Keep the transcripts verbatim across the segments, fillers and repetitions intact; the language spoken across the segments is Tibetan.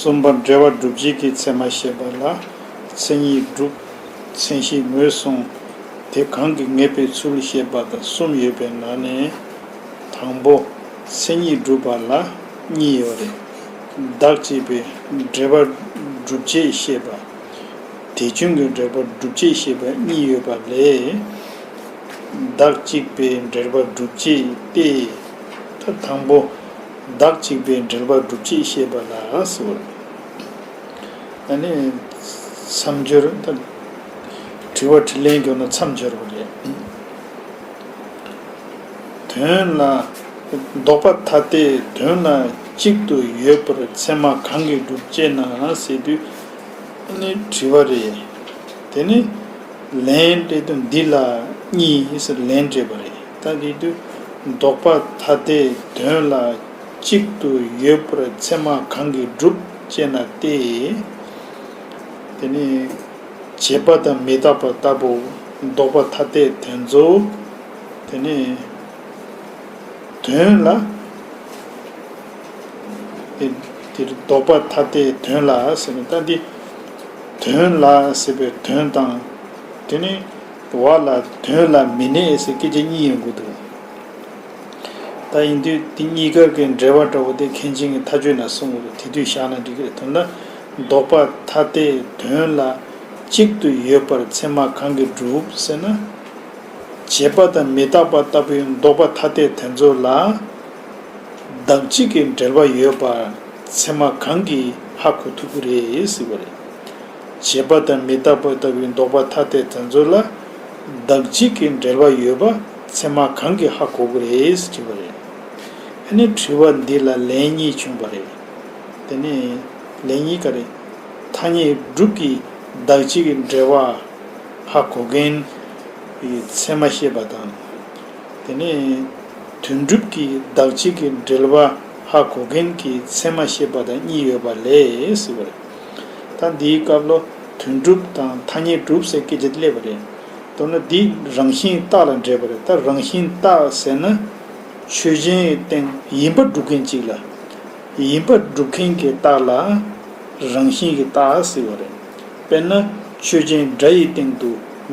གསུམ་པ་འབྲེལ་བ་སྒྲུབ་བྱེད་ཀྱི་ཚད་མ་བཤད་པ་ལ། མཚན་ཉིད་སྒྲུབ། མཚན་གཞི་ངོས་བཟུང་། དེ་གང་གིས་ངེས་པའི་ཚུལ་བཤད་པ་དང་གསུམ་ཡོད་པའི་ནང་ནས། དང་པོ། མཚན་ཉིད་སྒྲུབ་པ་ལ་གཉིས་ཡོད་རེད། བདག་གཅིག་པའི་འབྲེལ་པ་སྒྲུབ་བྱེད་བཤད་པ། དེ་བྱུང་གི་འབྲེལ་པ་སྒྲུབ་བྱེད་བཤད་པ་གཉིས་ཡོད་པ་ལས། བདག་གཅིག་པའི་འབྲེལ་པ་སྒྲུབ་བྱེད་སྟེ། ད་དང་པོ། བདག་གཅིག་པའི་འབྲེལ་པ་སྒྲུབ་བྱེད་བཤད་པ་ལ་ཟེར་བ་རེད། ཨ་ནི། མཚམས་སྦྱོར་ད། དྲི་བ་དྲིས་ལན་བརྒྱབ་ན་མཚམས་སྦྱོར་བ་རེད། དོན་ལ། ལྡོག་པ་ཐ་དད་དོན་ལ་གཅིག་ཏུ་ཡོད་པར་ཚད་མ་གང་གིས་སྒྲུབ་ཅེ་ན་ཟེར་དུས། ཨ་ནི་དྲི་བ་རེད། དེ་ནི། ལན་སྤྲད་དུས་འདི་ལ་གཉིས་ཟེར་ལན་སྤྲད་པ་རེད། ད་དེ་དུས། ལྡོག་པ་ཐ་དད་དོན་ལ་གཅིག་ཏུ་ཡོད་པར་ཚད་མ་གང་གིས་སྒྲུབ་ཅེ་ན་སྟེ། དེ་ནི། བྱས་པ་དང་མི་རྟག་པ་ལྟ་བུ། ལྡོག་པ་ཐ་དད་དེ་ཚོ། དེ་ནི། དོན་ལ། དེ་དེར་ལྡོག་པ་ཐ་དད་དོན་ལ་ཟེར་ནས་ད་འདི། དོན་ལ་ཟེར་བའི་དོན་དང་། དེ་ནི། བ་ལ་དོན་ལ་མི་གནས་ཟེར་སྐད་ཆ་གཉིས་ཡོང་གི་འདུག་ད་ཡིན་དུས་འདི་གཉིས་ཀ་གི་འབྲེལ་བ་འདྲ་བོ་དེ་མཁན་ཆེན་གྱི་མཐའ་དཔྱོད་ན་གསུང་གི་འདུག་དེ་དུས་བཞག་ན་འགྲིག་གི་རེད། དོན་ལ། ལྡོག་པ་ཐ་དད་དོན་ལ་གཅིག་ཏུ་ཡོད་པར་ཚད་མ་གང་གིས་སྒྲུབ་ཟེར་ན། བྱས་པ་དང་མི་རྟག་པ་ལྟ་བུའི་ལྡོག་པ་ཐ་དད་དེ་ཚོ་ལ། བདག་གཅིག་གི་འབྲེལ་བ་ཡོད་པ་ཚད་མ་གང་གིས་ཧ་གོ་ཐུབ་ཀྱི་རེད་ཟེར་བ་རེད། བྱས་པ་དང་མི་རྟག་པ་ལྟ་བུའི་ལྡོག་པ་ཐ་དད་དེ་ཚོ་ལ། བདག་གཅིག་གི་འབྲེལ་བ་ཡོད་པ་ཚད་མ་གང་གིས་ཧ་གོ་གི་རེད་ཟེར་དྲིས་པ་རེད། ཨ་ནི་དྲི་བ་འདི་ལ་ལན་གཉིས་བྱུང་བ་རེད། དེ་ནས་ལན་གཉིས་ག་རེ། ཐ་སྙད་སྒྲུབ་ཀྱི་བདག་གཅིག་གི་འབྲེལ་བ་ཧ་གོ་མཁན་གྱི་ཚད་མ་བཤད་པ་དང་། དེ་ནས་དོན་སྒྲུབ་ཀྱི་བདག་གཅིག་གི་འབྲེལ་བ་ཧ་གོ་མཁན་གྱི་ཚད་མ་བཤད་པ་དང་གཉིས་ཡོད་པ་ལས་ཟེར་བ་རེད། ད་འདིའི་སྐབས་ལ་དོན་སྒྲུབ་དང་ཐ་སྙད་སྒྲུབ་ཟེར་སྐད་ཆ་སླེབས་པ་རེད། མདོར་ན་འདི་རང་བཞིན་རྟགས་ལ་འབྲེལ་བ་རེད། ད་རང་བཞིན་རྟགས་ཟེར་ན། ཆོས་ཅན་སྟེང་ཡིན་པར་སྒྲུབ་མཁན་གཅིག་ལ། ཡིན་པར་སྒྲུབ་མཁན་གྱི་རྟགས་ལ་རང་བཞིན་གྱི་རྟགས་ཟེར་བ་རེད། དཔེར་ན་ཆོས་ཅན་སྒྲ་ཡི་སྟེང་དུ་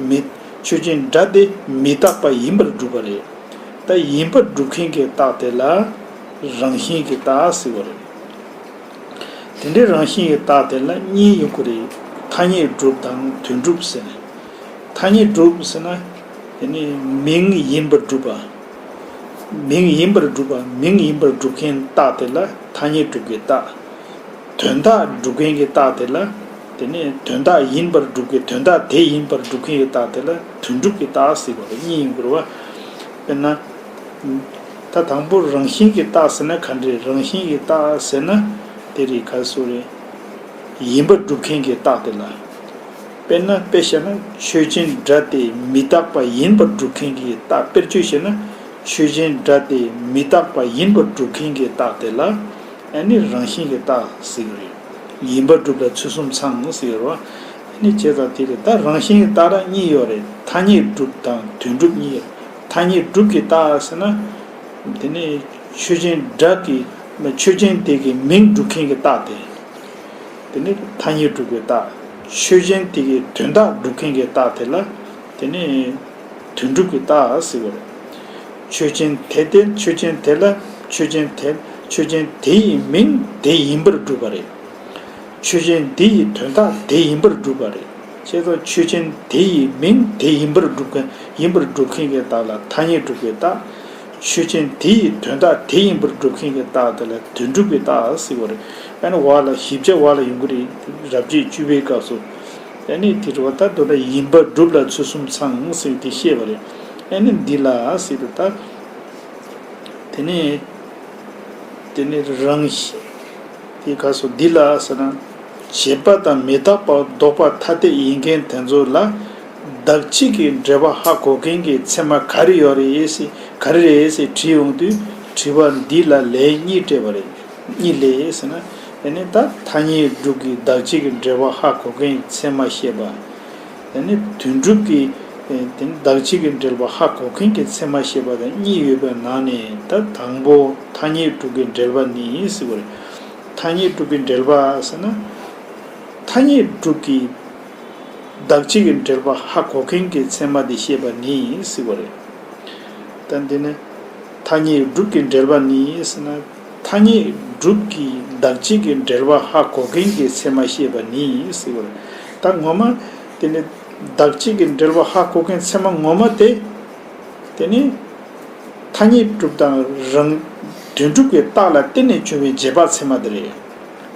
མི། ཆོས་ཅན་སྒྲ་དེ་མི་རྟག་པ་ཡིན་པར་སྒྲུབ་པ་རེད། ད་ཡིན་པར་སྒྲུབ་མཁན་གྱི་རྟགས་དེ་ལ་རང་བཞིན་གྱི་རྟགས་ཟེར་བ་རེད། དེ་འདྲའི་རང་བཞིན་གྱི་རྟགས་དེ་ལ་གཉིས་ཡོང་གི་རེད། ཐ་སྙད་སྒྲུབ་དང་དོན་སྒྲུབ་ཟེར། ཐ་སྙད་སྒྲུབ་ཟེར་ན། དེ་ནི་མིང་ཡིན་པར་སྒྲུབ་པ། མིང་ཡིན་པར་སྒྲུབ་པ། མིང་ཡིན་པར་སྒྲུབ་མཁན་རྟགས་དེ་ལ་ཐ་སྙད་སྒྲུབ་ཀྱི་རྟགས། དོན་དག་སྒྲུབ་མཁན་གྱི་རྟགས་དེ་ལ། དེ་ནི་དོན་དག་ཡིན་པར་སྒྲུབ་ཀྱི། དོན་དག་དེ་ཡིན་པར་སྒྲུབ་མཁན་གྱི་རྟགས་དེ་ལ་དོན་སྒྲུབ་ཀྱི་རྟགས་ཟེར་བ་ལ་གཉིས་ཡོང་གི་རེད་བ། དཔེར་ན། ད་དང་པོ་རང་བཞིན་གྱི་རྟགས་ཟེར་ན་ག་འདྲ་རེད། རང་བཞིན་གྱི་རྟགས་ཟེར་ན་དེ་རེད། ག་སུ་རེད། ཡིན་པར་སྒྲུབ་མཁན་གྱི་རྟགས་དེ་ལ། དཔེར་ན་དཔེ་བཞག་ན་ཆོས་ཅན་སྒྲ་དེ་མི་རྟག་པ་ཡིན་པར་སྒྲུབ་མཁན་གྱི་རྟགས། དཔེར་བརྗོད་བྱས་ན་ཆོས་ཅན་སྒྲ་དེ་མི་རྟག་པ་ཡིན་པར་སྒྲུབ་མཁན་གྱི་རྟགས་དེ་ལ་ཨ་ནི་རང་བཞིན་གྱི་རྟགས་ཟེར་གྱི་རེད། ཡིན་པར་སྒྲུབ་ལ་ཚུལ་གསུམ་ཚང་ཟེར་གྱི་རེད་བ། ཨ་ནི་བྱས་ཙང་དེ་ལ་ད་རང་བཞིན་གྱི་རྟགས་རང་གཉིས་ཡོད་རེད། ཐ་སྙད་སྒྲུབ་དང་དོན་སྒྲུབ་གཉིས་ཡོད། ཐ་སྙད་སྒྲུབ་ཀྱི་རྟགས་ཟེར་ན། དེ་ནི་ཆོས་ཅན་སྒྲ་གི། ཆོས་ཅན་དེ་གི་མིང་སྒྲུབ་མཁན་གྱི་རྟགས་དེ། དེ་ནི་ཐ་སྙད་སྒྲུབ་པའི་རྟགས། ཆོས་ཅན་དེ་གི་དོན་དག་སྒྲུབ་མཁན་གྱི་རྟགས་དེ་ལ། དེ་ནི་དོན་སྒྲུབ་ཀྱི་རྟགས་ཟེར་བ་རེད། ཆོས་ཅན་དེ་དེ། ཆོས་ཅན་དེ་ལ། ཆོས་ཅན་དེ། ཆོས་ཅན་དེ་ཡི་མིང་དེ་ཡིན་པར་སྒྲུབ་པ་རེད། ཆོས་ཅན་དེ་ཡི་དོན་དག་དེ་ཡིན་པར་སྒྲུབ་པ་རེད། བྱས་ཙང་ཆོས་ཅན་དེ་ཡི་མིང་དེ་ཡིན་པར་སྒྲུབ་མཁན། ཡིན་པར་སྒྲུབ་མཁན་གྱི་རྟགས་ལ་ཐ་སྙད་སྒྲུབ་པའི་རྟགས། ཆོས་ཅན་དེ་ཡི་དོན་དག་དེ་ཡིན་པར་སྒྲུབ་མཁན་གྱི་རྟགས་དེ་ལ་དོན་སྒྲུབ་ཀྱི་རྟགས་ཟེར་བ་རེད། ཨ་ནི་བ་ལ་བཞི་བརྒྱ་བ་ལ་ཡོང་གི་རེད། རབ་བྱེད་བཅུ་པའི་སྐབས་སུ། ཨ་ནི་དེ་རེད་བ། ད་མདོར་ན་ཡིན་པར་སྒྲུབ་ལ་ཚུལ་གསུམ་ཚང་ཟེར་དེ་བཤད་པ་རེད། ཨ་ནི་འདི་ལ་ཟེར་དུས་ད། དེ་ནས། དེ་ནས་རང་བཞིན། དེ་ག་སོ་འདི་ལ་ཟེར་ན། བྱས་པ་དང་མི་རྟག་པ་ལྡོག་པ་ཐ་དད་ཡིན་མཁན་དེ་ཚོ་ལ། བདག་གཅིག་གི་འབྲེལ་བ་ཧ་གོ་མཁན་གྱི་ཚད་མ་ག་རེ་ཡོད་རེད་ཟེར། ག་རེ་རེད་ཟེར་དྲིས་ཡོང་དུས། དྲི་བ་འདི་ལ་ལན་གཉིས་སྤྲད་པ་རེད། གཉིས་ལས་ཟེར་ན། དེ་ནས་ད་ཐ་སྙད་སྒྲུབ་ཀྱི་བདག་གཅིག་གི་འབྲེལ་བ་ཧ་གོ་མཁན་གྱི་ཚད་མ་བཤད་པ། དེ་ནས་དོན་སྒྲུབ་ཀྱི། དེ་ནས་བདག་གཅིག་གི་འབྲེལ་བ་ཧ་གོ་མཁན་གྱི་ཚད་མ་བཤད་པ་དང་གཉིས་ཡོད་པའི་ནང་ནས་ད་དང་པོ་ཐ་སྙད་སྒྲུབ་ཀྱི་འབྲེལ་བ་ནི་ཟེར་བ་རེད། ཐ་སྙད་གྲུབ་ཀྱི་འགྲེལ་པ་ཟེར་ན། ཐ་སྙད་གྲུབ་ཀྱི་བདག་གཅིག་གི་འགྲེལ་པ་ཧ་གོ་མཁན་གྱི་ཚད་མ་དེ་བཤད་པ་ནི་ཟེར་བ་རེད། ད་འདི་ནི་ཐ་སྙད་གྲུབ་ཀྱི་འགྲེལ་པ་ནི་ཟེར་ན། ཐ་སྙད་གྲུབ་ཀྱི་བདག་གཅིག་གི་འགྲེལ་པ་ཧ་གོ་མཁན་གྱི་ཚད་མ་བཤད་པ་ནི་ཟེར་བ་རེད། ད་ངོ་མ་དེ་ནི་བདག་གཅིག་གི་འགྲེལ་པ་ཧ་གོ་མཁན་ཚད་མ་ངོ་མ་དེ། དེ་ནི་ཐ་སྙད་གྲུབ་དང་རང་དོན་གྲུབ་ཀྱི་རྟགས་ལ་བརྟེན་ནས་བྱུང་བའི་རྗེས་དཔག་ཚད་མ་དེ་རེད།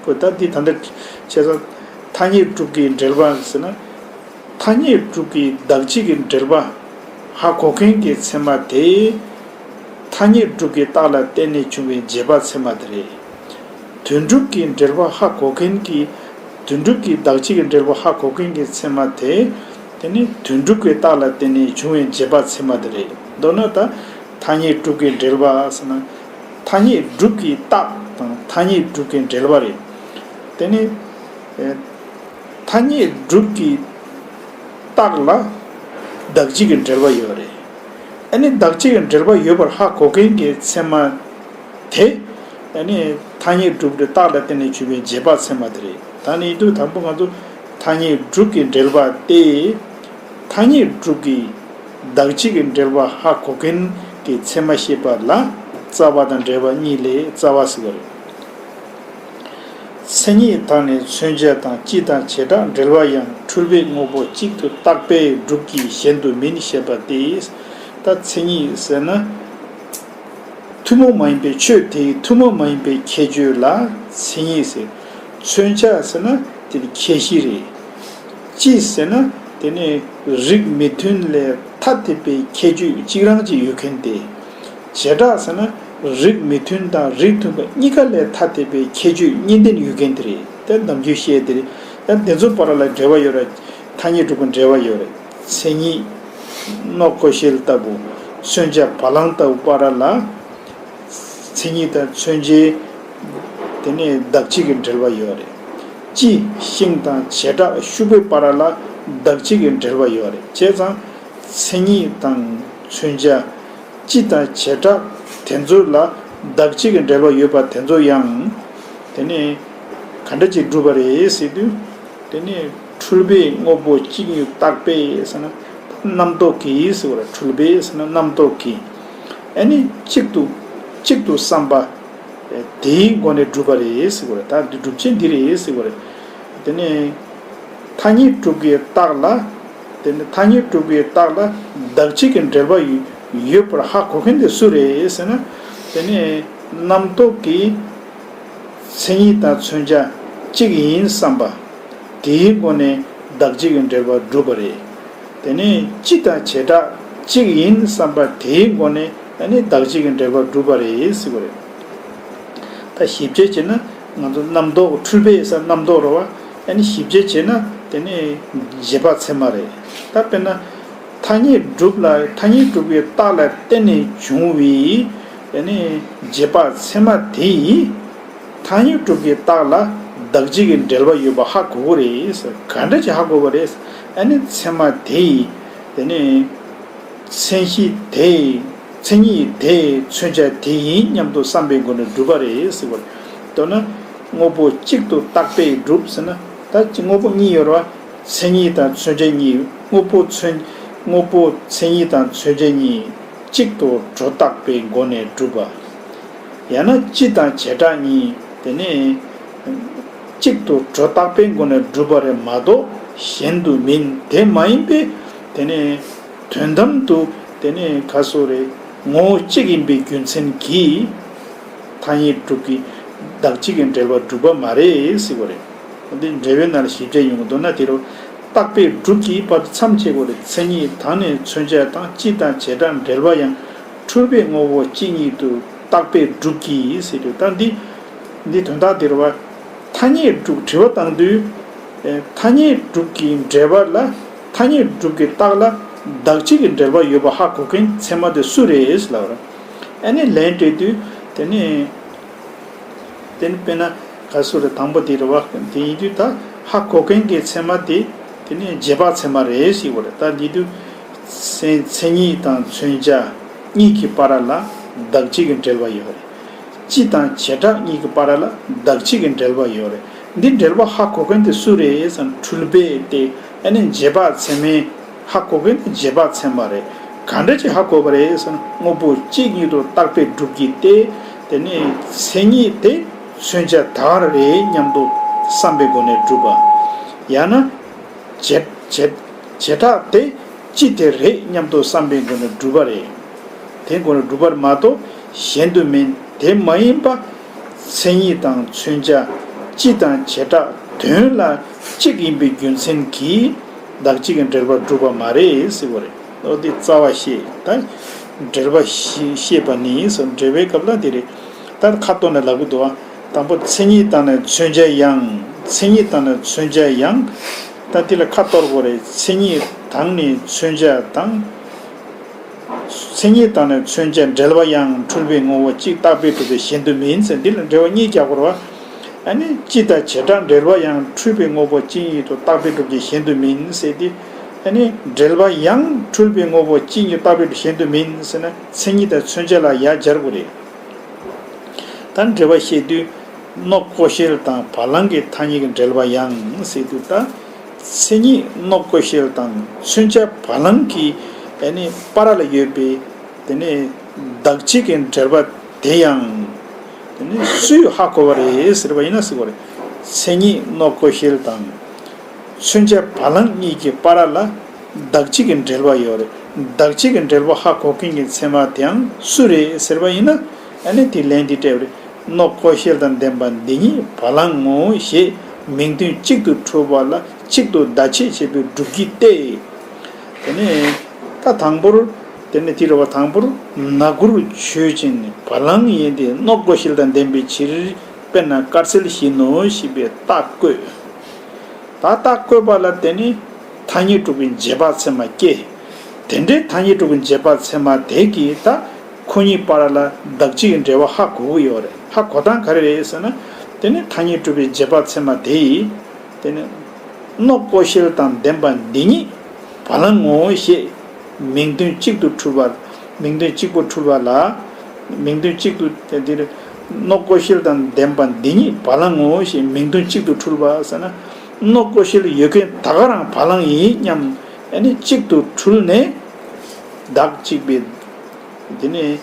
ཁོ་ད་འདི་ད་ལྟ་བྱས་ཙང་ཐ་སྙད་གྲུབ་ཀྱི་འགྲེལ་པ་ཟེར་ན། ཐ་སྙད་གྲུབ་ཀྱི་བདག་གཅིག་གི་འགྲེལ་པ་ཧ་གོ་མཁན་གྱི་ཚད་མ་དེ་ཐ་སྙད་གྲུབ་ཀྱི་རྟགས་ལ་བརྟེན་ནས་བྱུང་བའི་རྗེས་དཔག་ཚད་མ་དེ་རེད། དོན་གྲུབ་ཀྱི་འགྲེལ་པ་ཧ་གོ་མཁན་གྱི། དོན་གྲུབ་ཀྱི་བདག་གཅིག་གི་འགྲེལ་པ་ཧ་གོ་མཁན་གྱི་ཚད་མ་དེ། དེ་ནི་དོན་གྲུབ་ཀྱི་རྟགས་ལ་བརྟེན་ནས་བྱུང་བའི་རྗེས་དཔག་ཚད་མ་དེ་རེད། མདོར་ན་ད་ཐ་སྙད་གྲུབ་ཀྱི་འགྲེལ་པ་ཟེར་ན། ཐ་སྙད་གྲུབ་ཀྱི་རྟགས་དང་ཐ་སྙད་གྲུབ་ཀྱི་འགྲེལ་པ་རེད། དེ་ནི། ཨེ། ཐ་སྙད་གྲུབ་ཀྱི་རྟགས་ལ་བདག་གཅིག་གི་འགྲེལ་པ་ཡོད་རེད། ཨ་ནི་བདག་གཅིག་གི་འགྲེལ་པ་ཡོད་པར་ཧ་གོ་མཁན་གྱི་ཚད་མ་དེ། ཨ་ནི་ཐ་སྙད་གྲུབ་ཀྱི་རྟགས་ལ་བརྟེན་ནས་བྱུང་བའི་རྗེས་དཔག་ཚད་མ་དེ་རེད། ད་ནི་ཡིན་དུས་དང་པོ་ང་ཚོ་ཐ་སྙད་གྲུབ་ཀྱི་འགྲེལ་པ་སྟེ། ཐ་སྙད་གྲུབ་ཀྱི་བདག་གཅིག་གི་འགྲེལ་པ་ཧ་གོ་མཁན་གྱི་ཚད་མ་བཤད་པ་ལ་རྩ་བ་དང་འབྲེལ་བ་གཉིས་ལས་རྩ་བ་ཟེར་བ་རེད། མཚན་ཉིད་དང་ནི་མཚོན་བྱ་དང་སྤྱི་དང་བྱེ་བྲག་འབྲེལ་བ་ཡང་འཁྲུལ་པས་དངོས་པོ་གཅིག་ཏུ་བཏགས་པས་གྲུབ་ཀྱི་གཞན་དུ་མིན་ཞེས་པ་སྟེ། ད་མཚན་ཉིད་ཟེར་ན། ཐུན་མོང་མ་ཡིན་པའི་ཆོས་དེའི་ཐུན་མོང་མ་ཡིན་པའི་ཁྱད་ཆོས་ལ་མཚན་ཉིད་ཟེར། མཚོན་བྱ་ཟེར་ན་དེ་ནི་ཁྱད་གཞི་རེད། སྤྱི་ཟེར་ན་དེ་ནི་རིགས་མི་མཐུན་ལས་ཐ་དད་པའི་ཁྱད་ཆོས་གཅིག་རང་གཅིག་ཡོད་མཁན་དེ། བྱེ་བྲག་ཟེར་ན་རིགས་མི་མཐུན་དང་རིགས་མཐུན་པ་གཉིས་ཀ་ལས་ཐ་དད་པའི་ཁྱད་ཆོས་གཉིས་ལྡན་ཡོད་མཁན་དེ་རེད། དེ་ནམ་རྒྱུན་བཤད་དེ་རེད། ཡང་དེ་ཚོ་བར་ལ་འབྲེལ་བ་ཡོད་རེད། ཐ་སྙད་གྲུབ་ཀྱི་འབྲེལ་བ་ཡོད་རེད། མཚན་ཉིད། ནོག་ཀོ་ཤེལ་ལྟ་བུ། མཚོན་བྱ་བ་ལང་ལྟ་བུ་བར་ལ། མཚན་ཉིད་དང་མཚོན་བྱའི། དེ་ནས་བདག་གཅིག་གི་འབྲེལ་བ་ཡོད་རེད། སྤྱི་ཤིང་དང་བྱེ་བྲག་ཤུག་པའི་བར་ལ་བདག་གཅིག་གི་འབྲེལ་བ་ཡོད་རེད། བྱས་ཙང་མཚན་ཉིད་དང་མཚོན་བྱ། སྤྱི་དང་བྱེ་བྲག་དེ་ཚོ་ལ་བདག་གཅིག་གི་འབྲེལ་བ་ཡོད་པ་དེ་ཚོ་ཡང་། དེ་ནས་ག་འདྲ་ཅིག་གྲུབ་པ་རེད་ཟེར་དུས། དེ་ནས་འཁྲུལ་པས་དངོས་པོ་གཅིག་ཉིད་བཏགས་པས་ཟེར་ན། རྣམ་རྟོག་གིས་ཟེར་བ་རེད། འཁྲུལ་པས་ཟེར་ན་རྣམ་རྟོག་གིས། ཨ་ནི་གཅིག་ཏུ་གཅིག་ཏུ་བསམ་པ། དེའི་སྒོ་ནས་གྲུབ་པ་རེད་ཟེར་བ་རེད། ད་འདི་སྒྲུབ་བྱེད་འདི་རེད་ཟེར་བ་རེད། དེ་ནས་ཐ་སྙད་གྲུབ་ཀྱི་རྟགས་ལ། དེ་ནས་ཐ་སྙད་གྲུབ་ཀྱི་རྟགས་ལ་བདག་གཅིག་གི་འབྲེལ་བ་ཡོད་ཡོད་པར་ཧ་གོ་མཁན་དེ་སུ་རེད་ཟེར་ན། དེ་ནས་རྣམ་རྟོག་གིས་མཚན་ཉིད་དང་མཚོན་བྱ་གཅིག་ཡིན་བསམ་པ། དེའི་སྒོ་ནས་བདག་གཅིག་གི་འབྲེལ་བ་གྲུབ་པ་རེད། དེ་ནས་སྤྱི་དང་བྱེ་བྲག་གཅིག་ཡིན་བསམ་པ་དེའི་སྒོ་ནས་ཨ་ནི་བདག་གཅིག་གི་འབྲེལ་བ་གྲུབ་པ་རེད་ཟེར་བ་རེད། ད་ཞིབ་དཔྱད་བྱས་ན་ང་ཚོ་རྣམ་རྟོག་འཁྲུལ་པས་ཟེར་རྣམ་རྟོག་རེད་བ། ཨ་ནི་ཞིབ་དཔྱད་བྱས་ན་དེ་ནི་རྗེས་དཔག་ཚད་མ་རེད། ད་དཔེར་ན། ཐ་སྙད་གྲུབ་ལ་ཐ་སྙད་གྲུབ་ཀྱི་རྟགས་ལ་བརྟེན་ནས་བྱུང་བའི་ཨ་ནི་རྗེས་དཔག་ཚད་མ་དེ་ཡིས། ཐ་སྙད་གྲུབ་ཀྱི་རྟགས་ལ་བདག་གཅིག་གི་འབྲེལ་བ་ཡོད་པ་ཧ་གོ་གི་རེད། ག་འདྲ་ཅིག་ཧ་གོ་བ་རེད། ཨ་ནི་ཚད་མ་དེ་ཡིས་དེ་ནི་མཚན་གཞི་དེ་ཡིས་མཚན་ཉིད་དེ་ཡིས་མཚོན་བྱ་དེ་ཡིན་སྙམ་དུ་བསམ་པའི་སྒོ་ནས་གྲུབ་པ་རེད་ཟེར་བ་རེད། མདོར་ན་དངོས་པོ་གཅིག་ཏུ་བཏགས་པས་གྲུབ་ཟེར་ན། ད་དངོས་པོ་གཉིས་ཡོད་རེད་བ། མཚན་ཉིད་དང་མཚོན་བྱ་གཉིས། དངོས་པོ་མཚོན། དངོས་པོ་མཚན་ཉིད་དང་མཚོན་བྱ་གཉིས་གཅིག་ཏུ་སྒྲོ་བཏགས་པའི་སྒོ་ནས་གྲུབ་པ། ཡང་ན་སྤྱི་དང་བྱེ་བྲག་གཉིས་དེ་ནས་གཅིག་ཏུ་སྒྲོ་བཏགས་པའི་སྒོ་ནས་གྲུབ་པ་རེད་མ་གཏོགས་གཞན་དུ་མིན། དེ་མ་ཡིན་པའི་དེ་ནས་དོན་དམ་དུ་དེ་ནས་ག་སོགས་རེད། ངོ་བོ་གཅིག་ཡིན་པའི་རྒྱུ་མཚན་གྱིས། ཐ་སྙད་གྲུབ་ཀྱི་བདག་གཅིག་གི་འབྲེལ་བ་གྲུབ་པ་མ་རེད་ཟེར་བ་རེད། འདི་འགྲེལ་པའི་ནང་ལ་ཞིབ་ཆ་ཡོང་གི་འདུག་ན་དེ་རུ། བཏགས་པས་གྲུབ་ཀྱི་བར་དུ་མཚམས་བཅད་དགོས་རེད། མཚན་ཉིད་དང་ནི་མཚོན་བྱ་དང་སྤྱི་དང་བྱེ་བྲག་འབྲེལ་བ་ཡང་འཁྲུལ་པས་དངོས་པོ་གཅིག་ཉིད་དུ་བཏགས་པས་གྲུབ་ཀྱི་ཟེར་དུས་ད་འདི། འདི་དོན་དག་འདིར་བ། ཐ་སྙད་གྲུབ་དྲི་བ་བཏང་དུས། ཨེ། ཐ་སྙད་གྲུབ་ཀྱི་འབྲེལ་བ་ལ། ཐ་སྙད་གྲུབ་ཀྱི་རྟགས་ལ་བདག་གཅིག་གི་འབྲེལ་བ་ཡོད་པ་ཧ་གོ་མཁན་ཚད་མ་དེ་སུ་རེད་ལབ་ར། ཨ་ནི་ལན་སྤྲད་དུས་དེ་ནི། དེ་ནི་དཔེར་ན་ག་སུ་རེད། དང་པོ་དེ་རེད་བ། དེ་ཡིན་དུས་ད་ཧ་གོ་མཁན་གྱི་ཚད་མ་དེ་དེ་ནི་རྗེས་དཔག་ཚད་མ་རེད་ཟེར་བ་རེད། ད་འདི་དུས་མཚན་མཚན་ཉིད་དང་མཚོན་བྱ་གཉིས་ཀྱི་བར་ལ་བདག་གཅིག་གི་འབྲེལ་བ་ཡོད་རེད། སྤྱི་དང་བྱེ་བྲག་གཉིས་ཀྱི་བར་ལ་བདག་གཅིག་གི་འབྲེལ་བ་ཡོད་རེད། འདི་འབྲེལ་བ་ཧ་གོ་མཁན་དེ་སུ་རེད་ཟེར་ན་འཁྲུལ་པས་དེ། ཨ་ནི་རྗེས་དཔག་ཚད་མས་ཧ་གོ་མཁན་དེ་རྗེས་དཔག་ཚད་མ་རེད། གང་འདྲ་ཅིག་ཧ་གོ་བ་རེད་ཟེར་ན་དངོས་པོ་གཅིག་ཉིད་དུ་བརྟགས་པས་གྲུབ་ཀྱི་སྟེ། དེ་ནི་མཚན་ཉིད་དེ་མཚོན་བྱ་དག་རེད་སྙམ་དུ་བསམ་པའི་སྒོ་ནས་གྲུབ་པ། ཡང་ན། བྱེ་བྱེ་བྱེ་བྲག་དེ་སྤྱི་དེ་རེད་སྙམ་དུ་བསམ་པའི་སྒོ་ནས་གྲུབ་པ་རེད། དེ་སྒོ་ནས་གྲུབ་པར་མ་གཏོགས་གཞན་དུ་མིན། དེ་མ་ཡིན་པ་མཚན་ཉིད་དང་མཚོན་བྱ་སྤྱི་དང་བྱེ་བྲག་དོན་ལ་གཅིག་ཡིན་པའི་རྒྱུ་མཚན་གྱིས་བདག་གཅིག་གི་འབྲེལ་པ་གྲུབ་པ་མ་རེད་ཟེར་བ་རེད། ཨོ་དེ་རྩ་བ་བཤད། ད་འབྲེལ་པ་བཤད་པ་ནི་སོ་འབྲེལ་བའི་སྐབས་ལ་དེ་རེད། ད་ཁ་ཏོན་ནས་ལབ་གི་འདུག་ཨ། དང་པོ་མཚན་ཉིད་དང་ནི་མཚོན་བྱ་ཡང་། མཚན་ཉིད་དང་ནི་མཚོན་བྱ་ཡང་། ད་དེ་ལ་ཁ་གཏོར་དགོས་རེད། མཚན་ཉིད་དང་ནི་མཚོན་བྱ་དང་། མཚན་ཉིད་དང་ནི་མཚོན་བྱ་འབྲེལ་བ་ཡང་། འཁྲུལ་པའི་ངོ་བོ་གཅིག་བརྟགས་པས་གྲུབ་པའི་གཞན་དུ་མིན་ཟེར། འདི་ལ་འབྲེལ་བ་གཉིས་རྒྱག་དགོས་རེད་བ། ཨ་ནི་སྤྱི་དང་བྱེ་བྲག་འབྲེལ་བ་ཡང་། འཁྲུལ་པའི་ངོ་བོ་གཅིག་ཉིད་དུ་བརྟགས་པས་གྲུབ་ཀྱི་གཞན་དུ་མིན་ཟེར་ཏེ། ཨ་ནི་འབྲེལ་བ་ཡང་འཁྲུལ་པའི་ངོ་བོ་གཅིག་ཉིད་བརྟགས་པས་གྲུབ་གཞན་དུ་མིན་ཟེར་ན་མཚན་ཉིད་དང་མཚོན་བྱ་ལ་ཡ་སྦྱར་དགོས་རེད། ད་འབྲེལ་བ་བཤད་དུས། སྣོད་ཀོ་ཤལ་དང་བ་ལང་གི་ཐ་སྙད་ཀྱི་འབྲེལ་བ་ཡང་ཟེར་དུས་ད། མཚན་ཉིད་སྣོད་ཀོ་ཤལ་དང་མཚོན་བྱ་བ་ལང་གི་ཨ་ནི་བར་ལ་ཡོད་པའི་དེ་ནས་བདག་གཅིག་གི་འབྲེལ་བ་དེ་ཡང་། དེ་ནས་སུས་ཧ་གོ་བ་རེད་ཟེར་བ་ཡིན་ན་ཟེར་བ་རེད། མཚན་ཉིད་སྣོད་ཀོ་ཤལ་དང་མཚོན་བྱ་བ་ལང་གཉིས་ཀྱི་བར་ལ་བདག་གཅིག་གི་འབྲེལ་བ་ཡོད་རེད། བདག་གཅིག་གི་འབྲེལ་བ་ཧ་གོ་མཁན་གྱི་ཚད་མ་དེའང་སུ་རེད་ཟེར་བ་ཡིན་ན། ཨ་ནི་དེ་ལན་འདི་སྤྲད་པ་རེད། སྣོད་ཀོ་ཤལ་དང་ལྡན་པ་འདི་ཉིད་བ་ལང་ངོ་ཞེས་མིང་དོན་གཅིག་ཏུ་འཁྲུལ་བ་ལ་གཅིག་ཏུ་བརྡ་ཆད་བྱེད་པའི་སྒྲུབ་བྱེད་དེ། དེ་ནས་ད་དང་པོར། དེ་ནས་དེ་རེད་བ། དང་པོར་ན་གུར་ཆོས་ཅན་བ་ལང་ཡིན་ཏེ། སྣོད་ཀོ་ཤལ་དང་ལྡན་པའི་ཕྱིར། དཔེར་ན་དཀར་གསལ་བཞིན་ནོ་ཞེས་པའི་རྟགས་བཀོད། ད་རྟགས་བཀོད་པ་ལ་དེ་ནི་ཐ་སྙད་གྲུབ་པའི་རྗེས་དཔག་ཚད་མ་སྐྱེ། དེ་འདྲའི་ཐ་སྙད་གྲུབ་པའི་རྗེས་དཔག་ཚད་མ་དེ་གིས་ད་ཁོ་གཉིས་བར་ལ་བདག་གཅིག་གི་འབྲེལ་བ་ཧ་གོ་གི་ཡོད་རེད། ཧ་གོ་སྟངས་ག་རེ་རེད་ཟེར་ན། དེ་ནི་ཐ་སྙད་གྲུབ་པའི་རྗེས་དཔག་ཚད་མ་དེ་ཡིས། དེ་ནི་སྣོད་ཀོ་ཤལ་དང་ལྡན་པ་འདི་ཉིད་བ་ལང་ངོ་ཞེས་མིང་དོན་གཅིག་ཏུ་འཁྲུལ་བ། མིང་དོན་གཅིག་པུ་འཁྲུལ་བ་ལ། མིང་དོན་གཅིག་ཏུ་དེ་འདིར་སྣོད་ཀོ་ཤལ་དང་ལྡན་པ་འདི་ཉིད་བ་ལང་ངོ་ཞེས་མིང་དོན་གཅིག་ཏུ་འཁྲུལ་བ་ཟེར་ན། སྣོད་ཀོ་ཤལ་ཡོད་མཁན་ད་ག་རང་བ་ལང་ཡིན་སྙམ། ཨ་ནི་གཅིག་ཏུ་འཁྲུལ་ནས་བདག་གཅིག་པའི། དེ་ནས་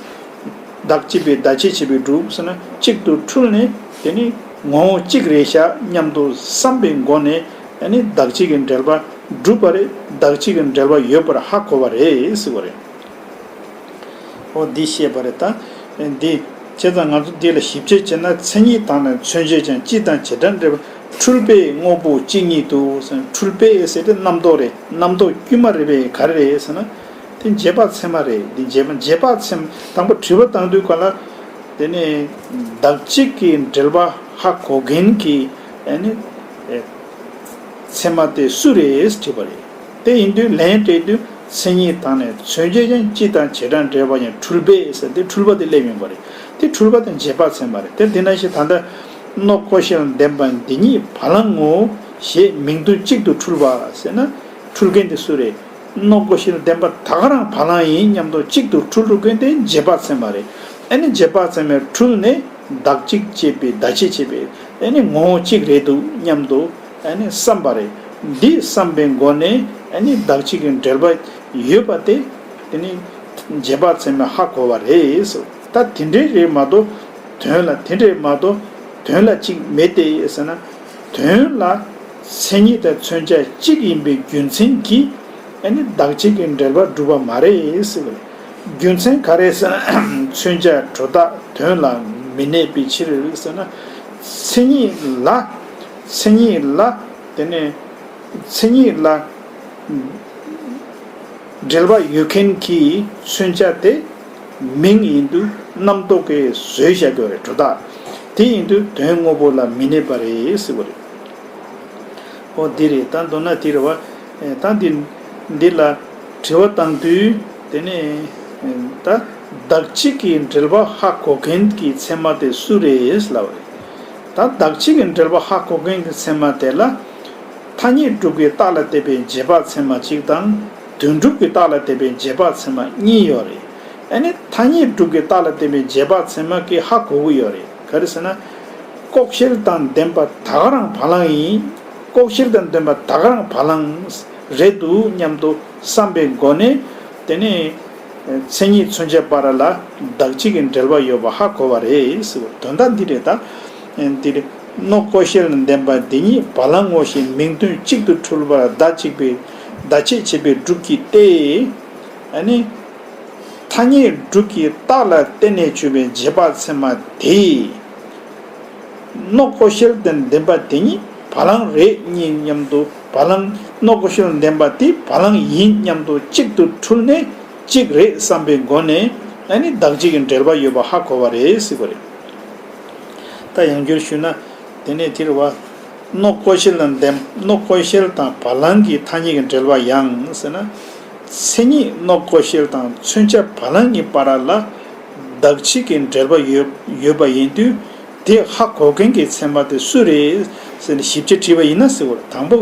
བདག་གཅིག་པའི་བརྡ་ཆད་བྱེད་པའི་སྒྲུབ་ཟེར་ན་གཅིག་ཏུ་འཁྲུལ་ནས་དེ་ནི་ངོ་བོ་གཅིག་རེད་ཤག་སྙམ་དུ་བསམ་པའི་སྒོ་ནས་ཨ་ནི་བདག་གཅིག་གི་འབྲེལ་པ་གྲུབ་པ་རེད། བདག་གཅིག་གི་འབྲེལ་པ་ཡོད་པར་ཧ་གོ་བ་རེད་ཟེར་བ་རེད། འོ་འདི་བཤད་པ་རེད་ད། འདི་བྱས་ཙང་ང་ཚོ་འདི་ལ་ཞིབ་དཔྱད་བྱས་ན་མཚན་ཉིད་དང་ནི་མཚོན་བྱེད་ཀྱང་སྤྱི་དང་བྱེ་བྲག་འབྲེལ་བ་འཁྲུལ་པས་དངོས་པོ་གཅིག་ཉིད་དུ། འཁྲུལ་པས་ཟེར་དེ་རྣམ་རྟོག་རེད། རྣམ་རྟོག་དཀྱུས་མ་རེད་པས་ག་རེ་རེད་ཟེར་ན། དེ་རྗེས་དཔག་ཚད་མ་རེད། དེ་རྗེས་དཔག་རྗེས་དཔག་ཚད་མ་དང་པོ་དྲི་བ་བཏང་དུས་ག་ལ། དེ་ནི་བདག་གཅིག་གི་འབྲེལ་བ་ཧ་གོ་མཁན་གྱི་ཨ་ནི་ཚད་མ་དེ་སུ་རེད་དྲིས་པ་རེད། དེ་ཡིན་དུས་ལན་སྤྲད་དུས་མཚན་ཉིད་དང་ནི་མཚོན་བྱེད་ཀྱང་སྤྱི་དང་བྱེ་བྲག་འབྲེལ་བ་ཡང་འཁྲུལ་པས་ཟེར་དེ་འཁྲུལ་པ་དེ་སླེབས་ཡོང་བ་རེད། དེ་འཁྲུལ་པ་དེ་རྗེས་དཔག་ཚད་མ་རེད། དེ་དེ་ནང་བཞིན་ད་ལྟ་སྣོད་ཀོ་ཤལ་ལྡན་པ་འདི་ཉིད་བ་ལང་ངོ་ཞེས་མིང་དོན་གཅིག་ཏུ་འཁྲུལ་བ་ཟེར་ན་འཁྲུལ་མཁན་དེ་སུ་རེད། སྣོད་ཀོ་ཤལ་ལྡན་པ་ད་ག་རང་བ་ལང་ཡིན་སྙམ་དུ་གཅིག་ཏུ་འཁྲུལ་འགྲོ་མཁན་དེ་རྗེས་དཔག་ཚད་མ་རེད། ཨ་ནི་རྗེས་དཔག་ཚད་མས་འཁྲུལ་ནས་བདག་གཅིག་ཅེས་པའི་བརྡ་ཆད་བྱེད་པའི་ཨ་ནི་ངོ་བོ་གཅིག་རེད་འདུག་སྙམ་དུ་ཨ་ནི་བསམ་པ་རེད། འདི་བསམ་པའི་སྒོ་ནས་ཨ་ནི་བདག་གཅིག་གི་འབྲེལ་པ་ཡོད་པ་དེ་དེ་ནི་རྗེས་དཔག་ཚད་མས་ཧ་གོ་བ་རེད། ད་དེ་འདྲའི་རེད་མ་གཏོགས་དོན་ལ་དེ་འདྲས་མ་གཏོགས་དོན་ལ་གཅིག་མེད་དེ་ཟེར་ན། དོན་ལ་མཚན་ཉིད་དང་མཚོན་བྱ་གཅིག་ཡིན་པའི་རྒྱུ་མཚན་གྱིས་ཨ་ནི་བདག་གཅིག་གི་འབྲེལ་པ་གྲུབ་པ་མ་རེད་ཟེར་བ་རེད། རྒྱུ་མཚན་ག་རེ་ཟེར་ན་མཚོན་བྱ་གྲུབ་རྟགས་དོན་ལ་མི་གནས་པའི་ཕྱིར་ཟེར་ན། མཚན་ཉིད་ལ་མཚན་ཉིད་ལ་དེ་ནས། མཚན་ཉིད་ལ་འབྲེལ་བ་ཡོད་མཁན་གྱི་མཚོན་བྱ་དེ་མིང་ཡིན་དུས་རྣམ་རྟོག་གིས་བཟོས་བཞག་ཡོད་རེད། གྲུབ་རྟགས་དེ་ཡིན་དུས་དོན་དངོས་པོ་ལ་མི་གནས་པ་རེད་ཟེར་བ་རེད། ཨོ་འདི་རེད། ད་མདོར་ན་དེ་རེད་བ། ད་འདི་འདི་ལ་དྲི་བ་བཏང་དུས་དེ་ནས་ད་བདག་གཅིག་གི་འབྲེལ་བ་ཧ་གོ་མཁན་གྱི་ཚད་མ་དེ་སུ་རེད་ལབ་པ་རེད། ད་བདག་གཅིག་གི་འབྲེལ་བ་ཧ་གོ་མཁན་གྱི་ཚད་མ་དེ་ལ། ཐ་སྙད་སྒྲུབ་ཀྱི་རྟགས་ལ་བརྟེན་པའི་རྗེས་དཔག་ཚད་མ་གཅིག་དང་། དོན་སྒྲུབ་ཀྱི་རྟགས་ལ་བརྟེན་པའི་རྗེས་དཔག་ཚད་མ་གཉིས་ཡོད་རེད། ཨ་ནི་ཐ་སྙད་སྒྲུབ་ཀྱི་རྟགས་ལ་བརྟེན་པའི་རྗེས་དཔག་ཚད་མ་གིས་ཧ་གོ་གི་ཡོད་རེད། ག་རེ་ཟེར་ན། ལྐོག་ཤལ་དང་ལྡན་པ་ད་ག་རང་བ་ལང་ཡིན། ལྐོག་ཤལ་དང་ལྡན་པ་ད་ག་རང་བ་ལང་རེད་འདུག་སྙམ་དུ་བསམ་པའི་སྒོ་ནས། དེ་ནས་མཚན་ཉིད་མཚོན་བྱ་བར་ལ་བདག་གཅིག་གི་འབྲེལ་བ་ཡོད་པ་ཧ་གོ་བ་རེད་ཟེར་བ། དོན་དག་འདི་རེད་ད། འདིར་ནོག་ལྐོག་ཤལ་དང་ལྡན་པ་འདི་ཉིད་བ་ལང་ངོ་ཞེས་མིང་དོན་གཅིག་ཏུ་འཁྲུལ་བར་བརྡ་གཅིག་པའི་བརྡ་ཆད་བྱེད་པའི་སྒྲུབ་ཀྱི་སྟེ། ཨ་ནི། ཐ་སྙད་སྒྲུབ་ཀྱི་རྟགས་ལ་བརྟེན་ནས་བྱུང་བའི་རྗེས་དཔག་ཚད་མ་དེས། ནོག་ལྐོག་ཤལ་དང་ལྡན་པ་དེ་ཉིད་བ་ལང་རེད་གཉིས་མཉམ་དུ་བ་ལང་། ནོག་ལྐོག་ཤལ་དང་ལྡན་པ་དེ་བ་ལང་ཡིན་མཉམ་དུ་གཅིག་ཏུ་འཁྲུལ་ནས་གཅིག་རེད་བསམ་པའི་སྒོ་ནས། ཨ་ནི་བདག་གཅིག་གི་འབྲེལ་བ་ཡོད་པ་ཧ་གོ་བ་རེད་ཟེར་བ་རེད། ད་ཡང་བསྐྱར་ཞུས་ན། དེ་ནས་དེ་རེད་བ། ནོག་ལྐོག་ཤལ་དང་ལྡན། ནོག་ལྐོག་ཤལ་དང་བ་ལང་གི་ཐ་སྙད་ཀྱི་འབྲེལ་བ་ཡང་ཟེར་ན། མཚན་ཉིད་ནོག་ལྐོག་ཤལ་དང་མཚོན་བྱ་བ་ལང་གི་བར་ལ་བདག་གཅིག་གི་འབྲེལ་བ་ཡོད་ཡོད་པ་ཡིན་དུས། དེ་ཧ་གོ་མཁན་གྱི་ཚད་མ་དེ་སུ་རེད་ཟེར་ནས་ཞིབ་ཆ་དྲིས་པ་ཡིན་ན་ཟེར་བ་རེད། དང་པོ་